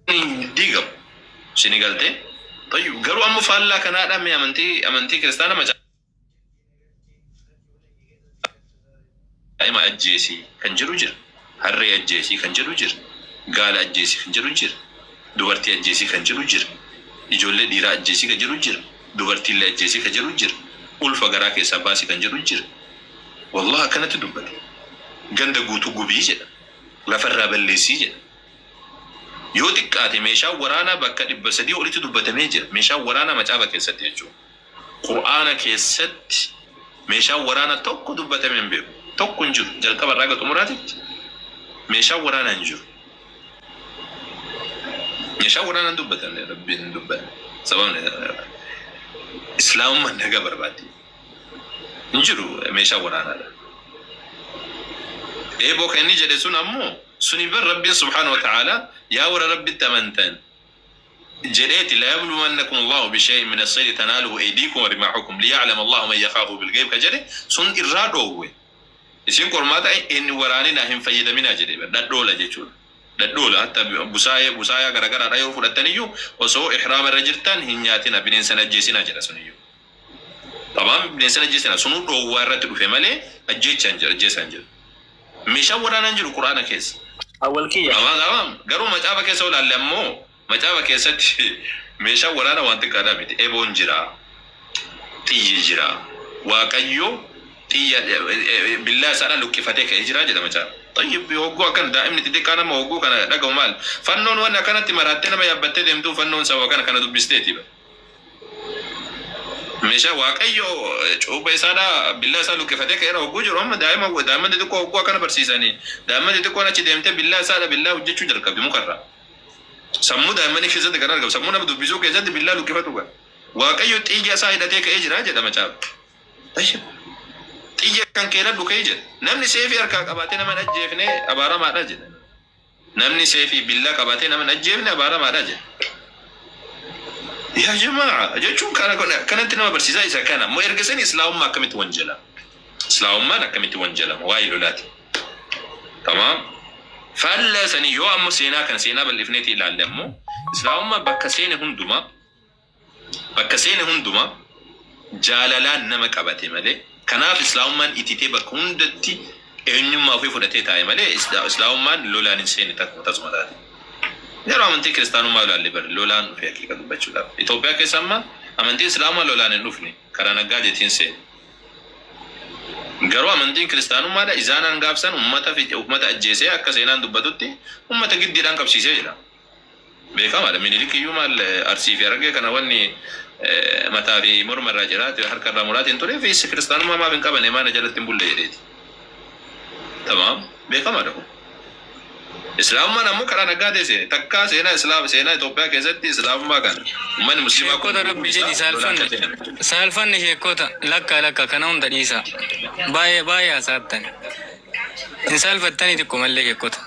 hin diigamu. Isin galtee? Xayyib, garuu amma faallaa kanaadha, mee amantii kiristaana daa'ima ajjeesii kan jedhu jira. Harree ajjeesii kan jedhu jira. Gaala ajjeesii kan jedhu jira. Dubartii ajjeesii kan jedhu jira. Ijoollee dhiiraa ajjeesii kan jedhu jira. Dubartiillee ajjeesii kan jedhu jira. Ulfa garaa keessaa baasii kan jedhu jira. Wallah, akkanatti dubbate. Ganda guutuu gubii jedha. Lafarraa balleessii jedha. Yoo xiqqaate meeshaan waraanaa bakka 300 olitti dubbatamee jira. Meeshaan waraanaa macaafa keessatti jechuudha. Qur'aana keessatti meeshaan waraanaa tokko dubbatamee hin beeku. Tokko hin jiru. Jalqaba irraa haga xumuraatitti meeshaan waraanaa hin jiru. Meeshaan waraanaa hin dubbatamne, Rabbiin hin dubbanne. Sababni Islaamummaan nagaa barbaaddi. Hin jiru meeshaan waraanaadha. Eeboo kan inni jedhe sun ammoo suni bar Rabbiin subhaanahu wa ta'aalaa yaa warra Rabbitti amantan jedheeti, "layabluwannakum Allahu bishay'in min as-saydi tanaaluhu aydiikum wa rimaahukum liya'lama Allahu man yakhaafu bil-ghayb" ka jedhe sun irraa dhoowwe. Isin qormaata hin waraaninaa, hin fayyadaminaa jedhe bar dhadhoola jechuudha. Dhadhoola hatta busaayee, busaayaa garagaraadha yoo fudhattan iyyuu, osoo ihraama irra jirtan hin nyaatina, bineensa hin ajjeesinaa jedha suniyyuu. Tabaan bineensa hin ajjeesinaa sunuu dhoowwaa irratti dhufe malee ajjeechaa hin jedhu, ajjeesaa hin jedhu. Meeshaan waraanaa hin jiru Qur'aana keessa. Awwal kiyya. Amaa gaama garuu macaafa keessa yoo ilaalle ammoo, macaafa keessatti meeshaan waraanaa waan xiqqaadhaa miti. Eboon jira. Xiyyi jira. Waaqayyo xiyya billaa isaadhaan luqqifatee ka'ee jira jedha macaafa. Xayyib, hogguu akkan daa'imni xixiqqaan amma hogguu kana dhaga'u maal? Fannoon wanni akkanatti maraattee nama yaabbattee deemtuu fannoon sababa kana kana dubbisteeti. Meeshaa Waaqayyo cuupha isaadhaa billaa isaa luqqifatee ka'eera hogguu jiru, amma daa'ima, daa'imman xixiqqoo hogguu akkana barsiisanii, daa'imman xixiqqoon achi deemtee billaa isaadha billaa hojjechuu jalqabdi mukarraa. Sammuu daa'immanii keessatti kan argamu, sammuu nama dubbisuu keessatti billaa luqqifatu kan. Waaqayyo xiyya isaa hidhatee ka'ee jira jedha macaafa. Tayyib. Xiyya kan kee hidhadhu ka'ee jedha. Namni seefii harkaa qabaatee nama hin ajjeefne abaaramaadha jedha. Namni seefii billaa qabaatee nama hin ajjeefne abaaramaadha jedha. Yaa jamaa, jechuun kana akkanatti nama barsiisaa isa kana. Moo erga sani islaamummaa akkamitti wanjala? Islaamummaan akkamitti wanjalama? Waa'ee lolaati. Tamaam. Faallaa sanii yoo ammoo seenaa kana seenaa bal'ifneeti ilaalle ammoo, islaamummaa bakka seene hundumaa, bakka seene hundumaa jaalalaan nama qabate malee, kanaaf islaamummaan ititee bakka hundatti eenyummaa ofii fudhatee taa'e malee, islaamummaan lolaan hin seene tasuma taate. Yeroo amantii kiristaanummaa ilaalle bari lolaan dhufe haqiiqa dubbachuudhaaf. Itoophiyaa keessa amma amantiin islaamaa lolaan hin dhufne, karaa naggaadeetiin seene. Garuu amantiin kiristaanummaadha izaanaan gaafsan ummata fixe, ummata ajjeesee, akka seenaan dubbatutti ummata giddiidhaan qabsiisee jira. Beekamaadha. Minilik iyyuu maal Arsii fi Harargee kana wanni mataa fi morma irraa jiraate harka irraa muraatiin turee fi kiristaanummaa maaf hin qabane, maana jalatti hin bulle jedheeti. Tamaam, beekamaadha kun. Islaamummaan ammoo karaa nagaa ta'e seene. Takkaa seenaa Islaam, seenaa Itoophiyaa keessatti islaamummaa kana uummanni musliimaa kun Sheekota, rabbi guutuun jedhi isaa lolaan saalfanne kan seename. Saalfanne, sheekota, lakka lakka kana hunda dhiisa, baay'ee baay'ee haasa'attan. Hin saalfattanii xiqqoo mallee kekkota.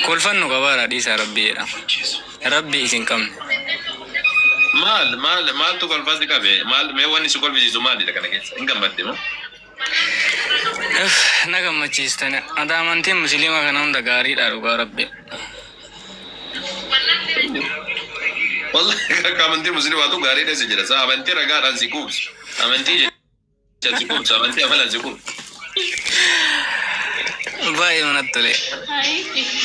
Kolfan nu qabaara dhiisaa rabbi jedha. Rabbi isin qabne. Maal maal maaltu kolfas qabe? Maal mee wanni si kolfisiisu maalidha kana keessa? Hin gammadde moo? Uff, na gammachiistan. Ati amantiin musliima kana hunda gaariidha dhugaa rabbi. Wallahi akka amantii musliimaatu gaariidha si jedha. Sa amantii ragaadhaan si quubsu. Amantii jecha si quubsu. Amantii amalaan si quubsu. Baay'ee manatti tole.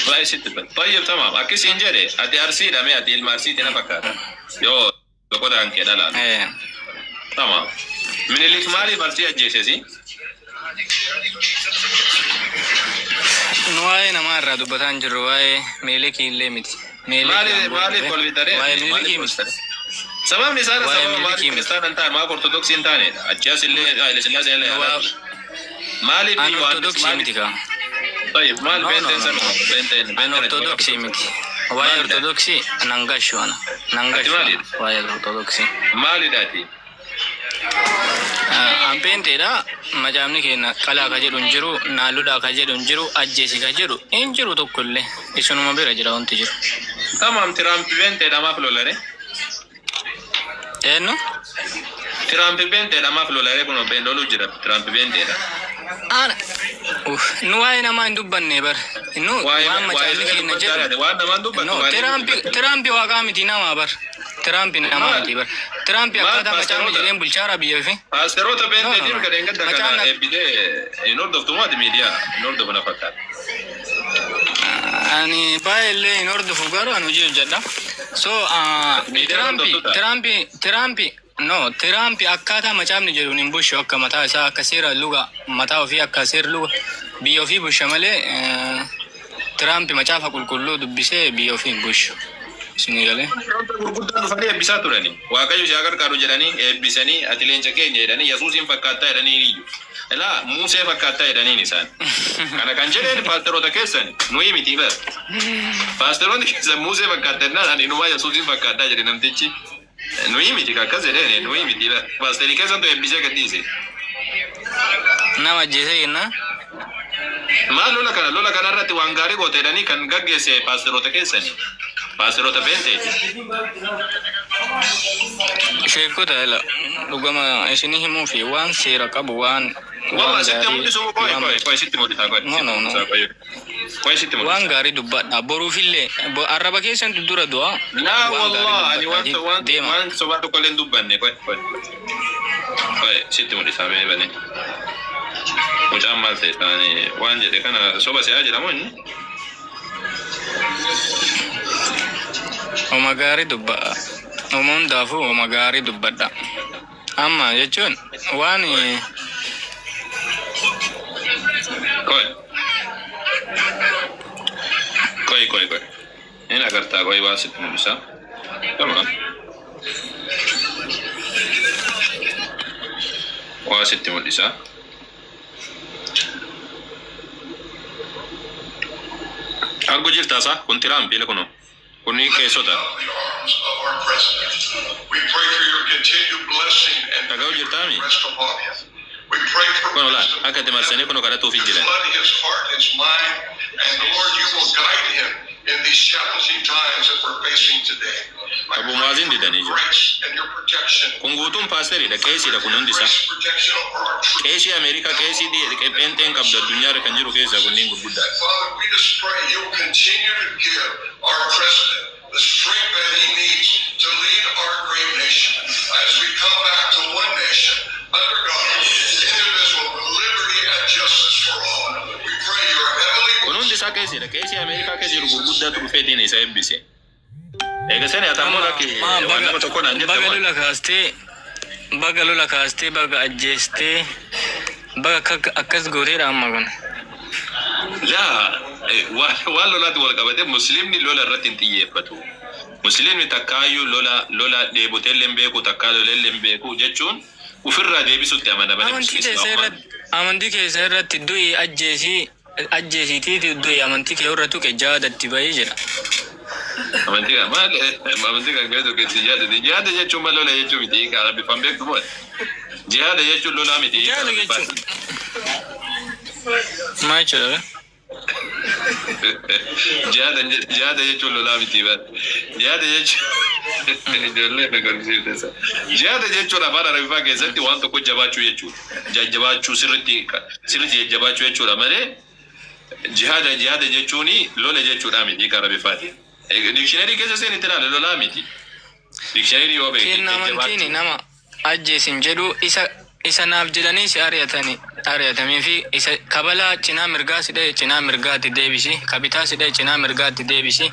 Baay'ee sitti tole. Tayyib tamaam. Akkasiin jedhe ati Arsiidha mee ati ilma Arsiiti na fakkaata. Yoo loqodaan kee dhalaata. Tamaam. Minilik maaliif Arsii ajjeese si? Nu waa'ee namaa irraa dubbataa hin jirru waa'ee Minilikii illee miti. Minilik Maaliif aangoo maaliif qabe. kolfitaree? Waa'ee Maaliif Minilikii miti. kolfitaree? Sababni isaa Waa'ee sababa maaliif Minilikii miti. kiristaana hin taane maaf ortodoksii hin taanedha. Achi as illee Haile Sillaasee illee Nu alaa waa ture. Maaliif an Yohaannis ortodoksii maaliif? miti kaa. Tayyib maal No, no, beenteen no, sana no. beenteen An beenteen ati maqaa ortodoksii miti. Waa'ee maalidha? ortodoksii nan gashu ana. Nan Ati gashu ana maalidha? waa'ee ortodoksii. Maalidha ati? An peenteedha. Macaafni keenya qalaa ka jedhu hin jiru, naaludhaa ka jedhu hin jiru, ajjeesi ka jedhu hin jiru tokko illee. Isinuma bira jira wanti jiru. Tamaam Tiraamp beenteedha maaf lolare? Eenyu? Tiraamp beenteedha maaf lolare kun been loluu jira Tiraamp beenteedha. Ana uff, nu waa'ee namaa hin dubbanne bar. Nu Waa'ee waan waa'ee macaafni nama keenya dubbattaa jedhu. dha. Waan namaan dubbattu No, waan inni Tiraampi dubbatte. Tiraampi waaqaa miti namaa bar. Tiraampi namaa Maal? miti bar. Tiraampi Maal akkaataa macaafni paasteroota? jedheen bulchaaraa biyya fi. Paasteroota No, no, beenteetiin no. kan eeggadda kana Macaafni eebbitee hin hordoftu moo ati miidiyaa hin hordofu na fakkaata. Ani baay'ee illee hin hordofu garuu ani hojii hojjedha. So Ati miidiyaa Tiraampi hordoftu ta'a. Tiraampi Tiraampi no Tiraampi akkaataa macaafni jedhuun hin bushu akka mataa isaa akka seera luga mataa ofii akka seera luga biyya ofii busha malee Tiraampi macaafa qulqulluu dubbisee biyya ofii hin bushu. Isinii galee. Wanta gurguddaan dhufanii eebbisaa turani. Waaqayyo si haa gargaaru jedhanii eebbisanii ati leenca keenya jedhanii Yesuusiin fakkaattaa jedhanii iyyu. Ilaa Muusee fakkaattaa jedhaniin isaan. Kana kan jedheen paasteroota keessan nuyi miti bar. Paasteroonni keessan Muusee fakkaatta jennaan ani inumaa Yesuusiin fakkaattaa jedhe namtichi. Nuyi miti ka akkas jedheen nuyi miti bar. Paasterii keessantu eebbisee gadhiise. Nama ajjeesee jennaan. Maal lola kana lola kana irratti waan gaarii goote jedhanii kan gaggeesse paasteroota keessani. Paasteroota beenteeti. Sheekota ila dhugama isinii himuu fi waan seera qabu waan Wama waan sitti gaarii mul'isu qoy waan qoy qoy sitti mul'isa qoy no sitti no no mul'isa qoy qoy sitti waan mul'isa. gaarii dubbadha boruufillee arraba keessan dura du'a Laa waan gaarii wallah ani dubbadha waan waan deema. waan sobaa tokko illee hin dubbanne qoy qoy qoy sitti mul'isa mee bane. Mucaan maal ta'e taane waan jedhe kana soba se'aa jira moo inni? Oma gaarii dubbadha. Oma hundaafuu oma gaarii dubbadha. Amma jechuun waan Qoy qoy qoy qoy. Hin agartaa qoy waan sitti mul'isa. Tamam. Waa sitti mul'isa. Argu jirta sa kun Tiraamp ila kuno. Kunni keessota. Dhaga'u jirtaami? Kun laal akka itti marsanii kun kadhatuuf jiran. Abu Maazin didanii jiru. Kun guutuun paasteridha qeesiidha kun hundi isaa. Qeesii Ameerikaa qeesii pheenxeen qabdu addunyaarra kan jiru keessaa kunniin gurguddaa. Kun hundi isaa qeesiidha. Qeesii Ameerikaa keessa jiru gurguddaatu dhufeetiin isa eebbise. Eega sani ati ammoo amma lakki maa waan baga nama tokko naan jette baga moo? lola kaastee baga lola kaastee baga ajjeestee baga akkas gooteedha amma kun. Laa waan waan lolaatti wal qabate musliimni lola irratti hin xiyyeeffatu. Musliimni takkaayyuu lola lola dheeboteellee hin beeku takkaa loleellee hin beeku jechuun ofirraa deebisutti amana malee Amantii keessa islaamummaan. irratti amantii keessa irratti du'i ajjeesii ajjeesiitiiti du'i amantii kee irra tuqe jaadatti bahee jira. Amantii kan maal amantii kan keessa tokko itti jihaada jihaada jechuun maal lola jechuu miti hiika Arabiffaan beektu moo jihaada jechuun lolaa miti hiika Jihaada Arabiffaan. jechuun maal jechuudha? Jihaada jihaada jechuun lolaa miti bar. Jihaada jechuun ijoollee na garsiifte sa. Jihaada jechuun afaan Arabiffaa keessatti waan tokko jabaachuu jechuudha. Jajjabaachuu sirriitti sirriitti jajjabaachuu jechuudha malee jihaada jihaada jechuun lola jechuudha miti hiika Arabiffaatiin. Dictionary keessa seen itti ilaali lolaa miti. Dictionary yoo beekte Kenna amantiin jajjabaachuu. Nama ajjeesin jedhu isa isa naaf jedhanii si ari'atani ari'atamii fi isa kabalaa cinaa mirgaa si dha'e cinaa mirgaatti deebisi, ka bitaa si dha'e cinaa mirgaatti deebisi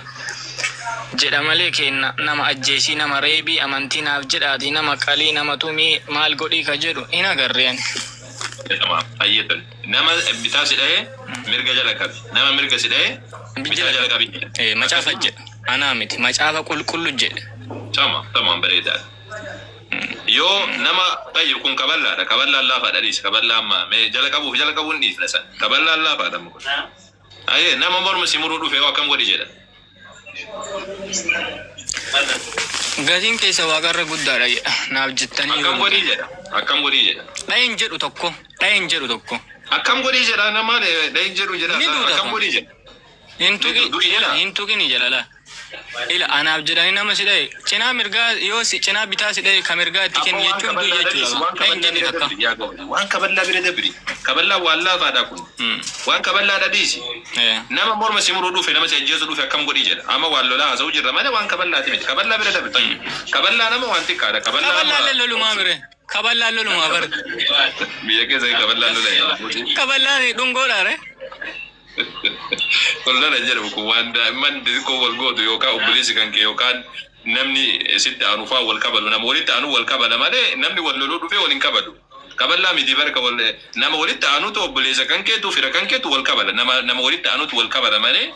jedha malee kenna nama ajjeesii, nama reebii, amantii naaf jedhaatii nama qalii, nama tumii, maal godhii ka jedhu hin agarre ani. Tamam. Hayyee tole. Nama bitaa si dha'e mirga jala qabi. Nama mirga si dha'e bitaa jala qabi jedha. Eh, macaafa Akkasii? Jedha. Anaa miti, macaafa qulqullu jedhe. Tamam, tamam, bareedaadha. Yoo nama tayyib kun kaballaadha. Kaballaan laafaadha dhiisi. Kaballaa amma mee jala qabuuf jala qabuun dhiisna san. Kaballaan laafaadha amma kun. Hayyee nama morma si muruu dhufe hoo akkam godhi jedha? Gatiin keessa waaqarra guddaadha jedha. Naaf jettanii yoo Akkam godhii jedha? Akkam godhii jedha? Dhayin jedhu tokko. Dhayin jedhu tokko. Akkam godhii jedha nama dhayin jedhu jedha. Ni duuta Akkam kun. godhii jedha? Hin tuqi Du'i jedha. Hin tuqini jedha laa. Ila anaaf jedhanii nama si dhaye cinaa mirgaa yoo si cinaa bitaa si dhaye ka mirgaa itti kenni Abbaa waan jechuun du'i kaballaa jechuudha. dhiisi. Waan Dhayin kaballaa jedhi bira takka. dabri. Yaa goota. Waan kaballaa bira dabri. Kaballaa waan laafaadha kun. Waan kaballaadha dhiisi. Nama morma si muruu dhufe, nama si ajjeesuu dhufe akkam godhii jedha? Amma waan lolaa haasa'uu jirra malee waan kaballaati miti. Kaballaa bira dabri. Tayyib. Kaballaa nama waan xiqqaadha. Kaballaa Kaballaan amma lolumaa mire. Kaballaan lolumaa bar. Biyya keessa kaballaan lola jedha. Kaballaan dhungoodha re. Kun lola jedhamu kun waan daa'imman xixiqqoo wal gootu yookaan obboleessi kan kee yookaan namni sitti aanu fa'aa wal kabalu. Nama walitti aanu wal kabala malee namni wal loluu dhufee wal hin kabalu. Kaballaa miti barka wal nama walitti aanutu obboleessa kan keetu fira kan keetu wal kabala. Nama walitti aanutu wal kabala malee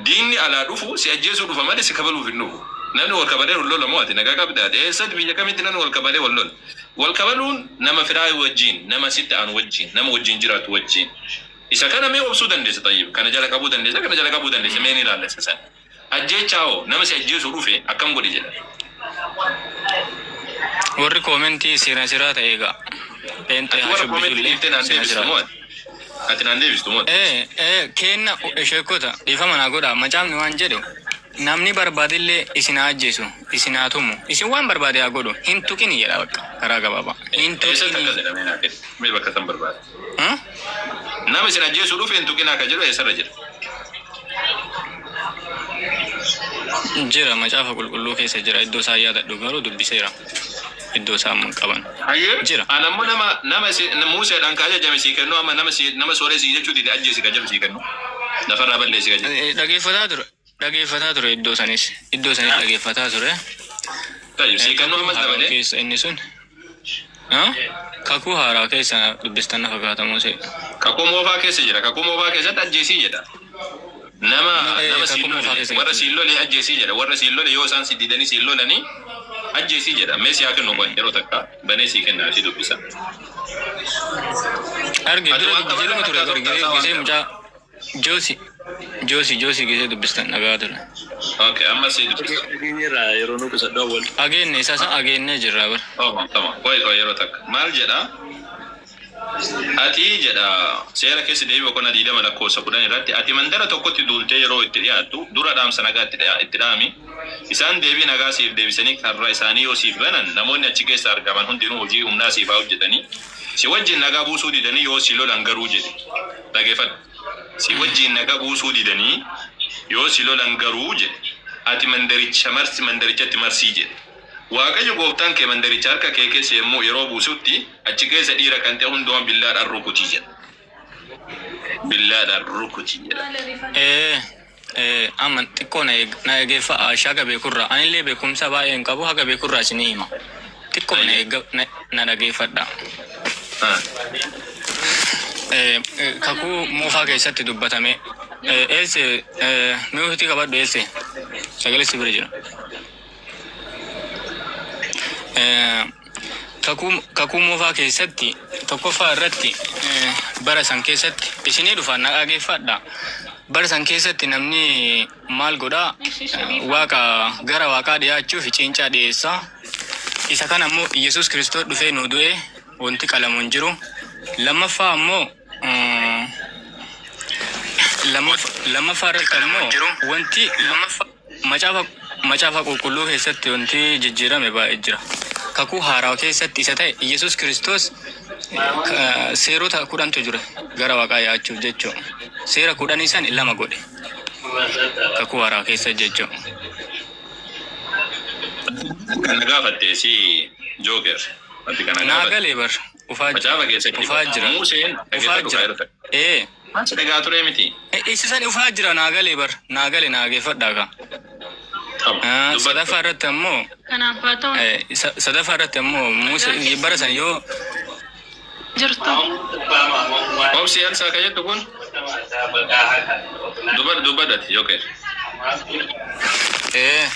diinni alaa dhufu si ajjeesuu dhufa malee si kabaluuf hin dhufu. Namni wal kabalee wal lola moo ati nagaa qabdaa? Eessatti biyya kamitti namni wal kabalee wal lola? Wal kabaluun nama firaa wajjin, nama sitti aanu wajjin, nama wajjin jiraatu wajjin. Isa kana mee obsuu dandeessa tayyib. Kana jala qabuu dandeessa, kana jala qabuu dandeessa mee ni ilaalla isa sana. Ajjeechaa hoo nama si ajjeesuu dhufe akkam godhi jedha? Warri koomentii seera siraa ta'e egaa. Pheenxee Ati haa warra koomentii shubbisullee dhiiftee naan seera deebistu siraa. moo ati? Ati naan deebistu moo ati? Ee ee kenna sheekota dhiifama naa godha macaafni waan jedhu namni barbaadellee isin haa ajjeesu isin haa tumu isin waan barbaade haa godhu hin tuqini jedha bakka karaa gabaabaa hin Eessatti tuqini. akkas jedha mee naa kenni. Mee bakka san barbaade. Huh? Nama isin ajjeesuu dhufe hin tuqinaa ka jedhu eessarra jira? Jira, macaafa qulqulluu keessa jira iddoo isaa yaadadhu garuu dubbiseera iddoo isaa amma hin qaban. Hayyee. Jira. Ana ammoo nama nama si Museedhaan ka ajajame sii kennu amma nama si nama sooree sii jechuu dide ajjeesi ka jedhu sii kennu. Lafarraa balleessi ka jedhu. Dhageeffataa ture dhageeffataa ture iddoo sanis iddoo sanis dhageeffataa ture. Tayyib sii kennu Kakuu ammas haaraa dabalee. keessa inni sun. Kakuu haaraa keessa dubbistan na fakkaata Musee. Kakuu moofaa keessa jira. Kakuu moofaa keessatti ajjeesii jedha. Nama nama Kakuu siin moofaa lole keessa warra siin lole ajjeesii jedha. Warra siin lole yoo isaan si didanii siin lolanii ajjeesii jedha. Mee si haa kennu qoy yeroo takka banee sii kenna si dubbisa. Arge Ati dura waan dubbiseeruma kaballaa ture takkaa bar tokko taasaa waan gisee ta'eef. mucaa Joosi Joosi Joosi gisee dubbistan dhagaa ture. Okay, amma si dubbisa. Dhageenyerraa yeroo nu qusadhu awwal. Ageenne isa san ageennee jirra bar. Tamam, tamam. Qoy qoy yeroo takka. Maal jedha? Ati jedha seera keessa deebii boqonnaa 20 lakkoofsa 10 irratti ati mandara tokkotti duultee yeroo itti dhiyaattu dura dhaamsa nagaa itti itti dhaami. Isaan deebii nagaa siif deebisanii karra isaanii yoo siif banan namoonni achi keessa argaman hundinuu hojii humnaa siif haa hojjetanii. Si wajjin nagaa buusuu didanii yoo si lolan garuu jedhe. Dhageeffadhu. Si wajjin nagaa buusuu didanii yoo si lolan garuu jedhe. Ati mandaricha marsi mandarichatti marsii jedhe. Waaqayyo gooftaan kee mandaricha harka kee keessa yommuu yeroo buusutti achi keessa dhiira kan ta'e hundumaa billaadhaan rukuti jedha. Billaadhaan rukuti jedha. Ee ee amma xiqqoo na eeg na egeeffa Aasha haga beekurraa anillee beekumsa baay'ee hin qabu haga beekurraa isinii hima xiqqoo na Hayyee. eegga na na dhageeffadha. Ah. Ee kakuu moofaa keessatti dubbatame ee eesse ee mi'uutii qabadhu eesse sagalee si bira jira. Kakuu Kakuu Moofaa keessatti tokkoffaa irratti bara san keessatti isinii dhufa na dhageeffadha. Bara san keessatti namni maal godhaa? Waaqa gara waaqaa dhiyaachuuf ciincaa dhiyeessa. Isa kana immoo Yesuus Kiristoos dhufee nuu du'e wanti qalamu hin jiru. Lammaffaa ammoo lammaffaa irratti ammoo wanti macaafa macaafa qulqulluu keessatti wanti jijjiirame baay'ee jira. Kakuu haaraa keessatti isa ta'e Yesuus Kiristoos seerota kudhantu jira gara waaqaa dhiyaachuuf jechuudha. Seera kudhanii san lama godhe kakuu haaraa keessa jechuudha. Kan na gaafatte si Joker. Wanti kana Naa gaafatte. galee bar ufaa Macaafa keessatti ufaa jira. Museen Ufaa dhaggeeffadhu jira. kaayirota. Ee. Maal dhagaa ture miti? Isa san ufaa jira naa galee bar naa galee naa geeffadhaa kaa. Sadaffaa irratti ammoo Kanaaf haa ta'u sadaffaa irratti ammoo Musee bara san yoo jirtu. Obsi Elsaa kan jettu kun dubbadhati Joker. Ee.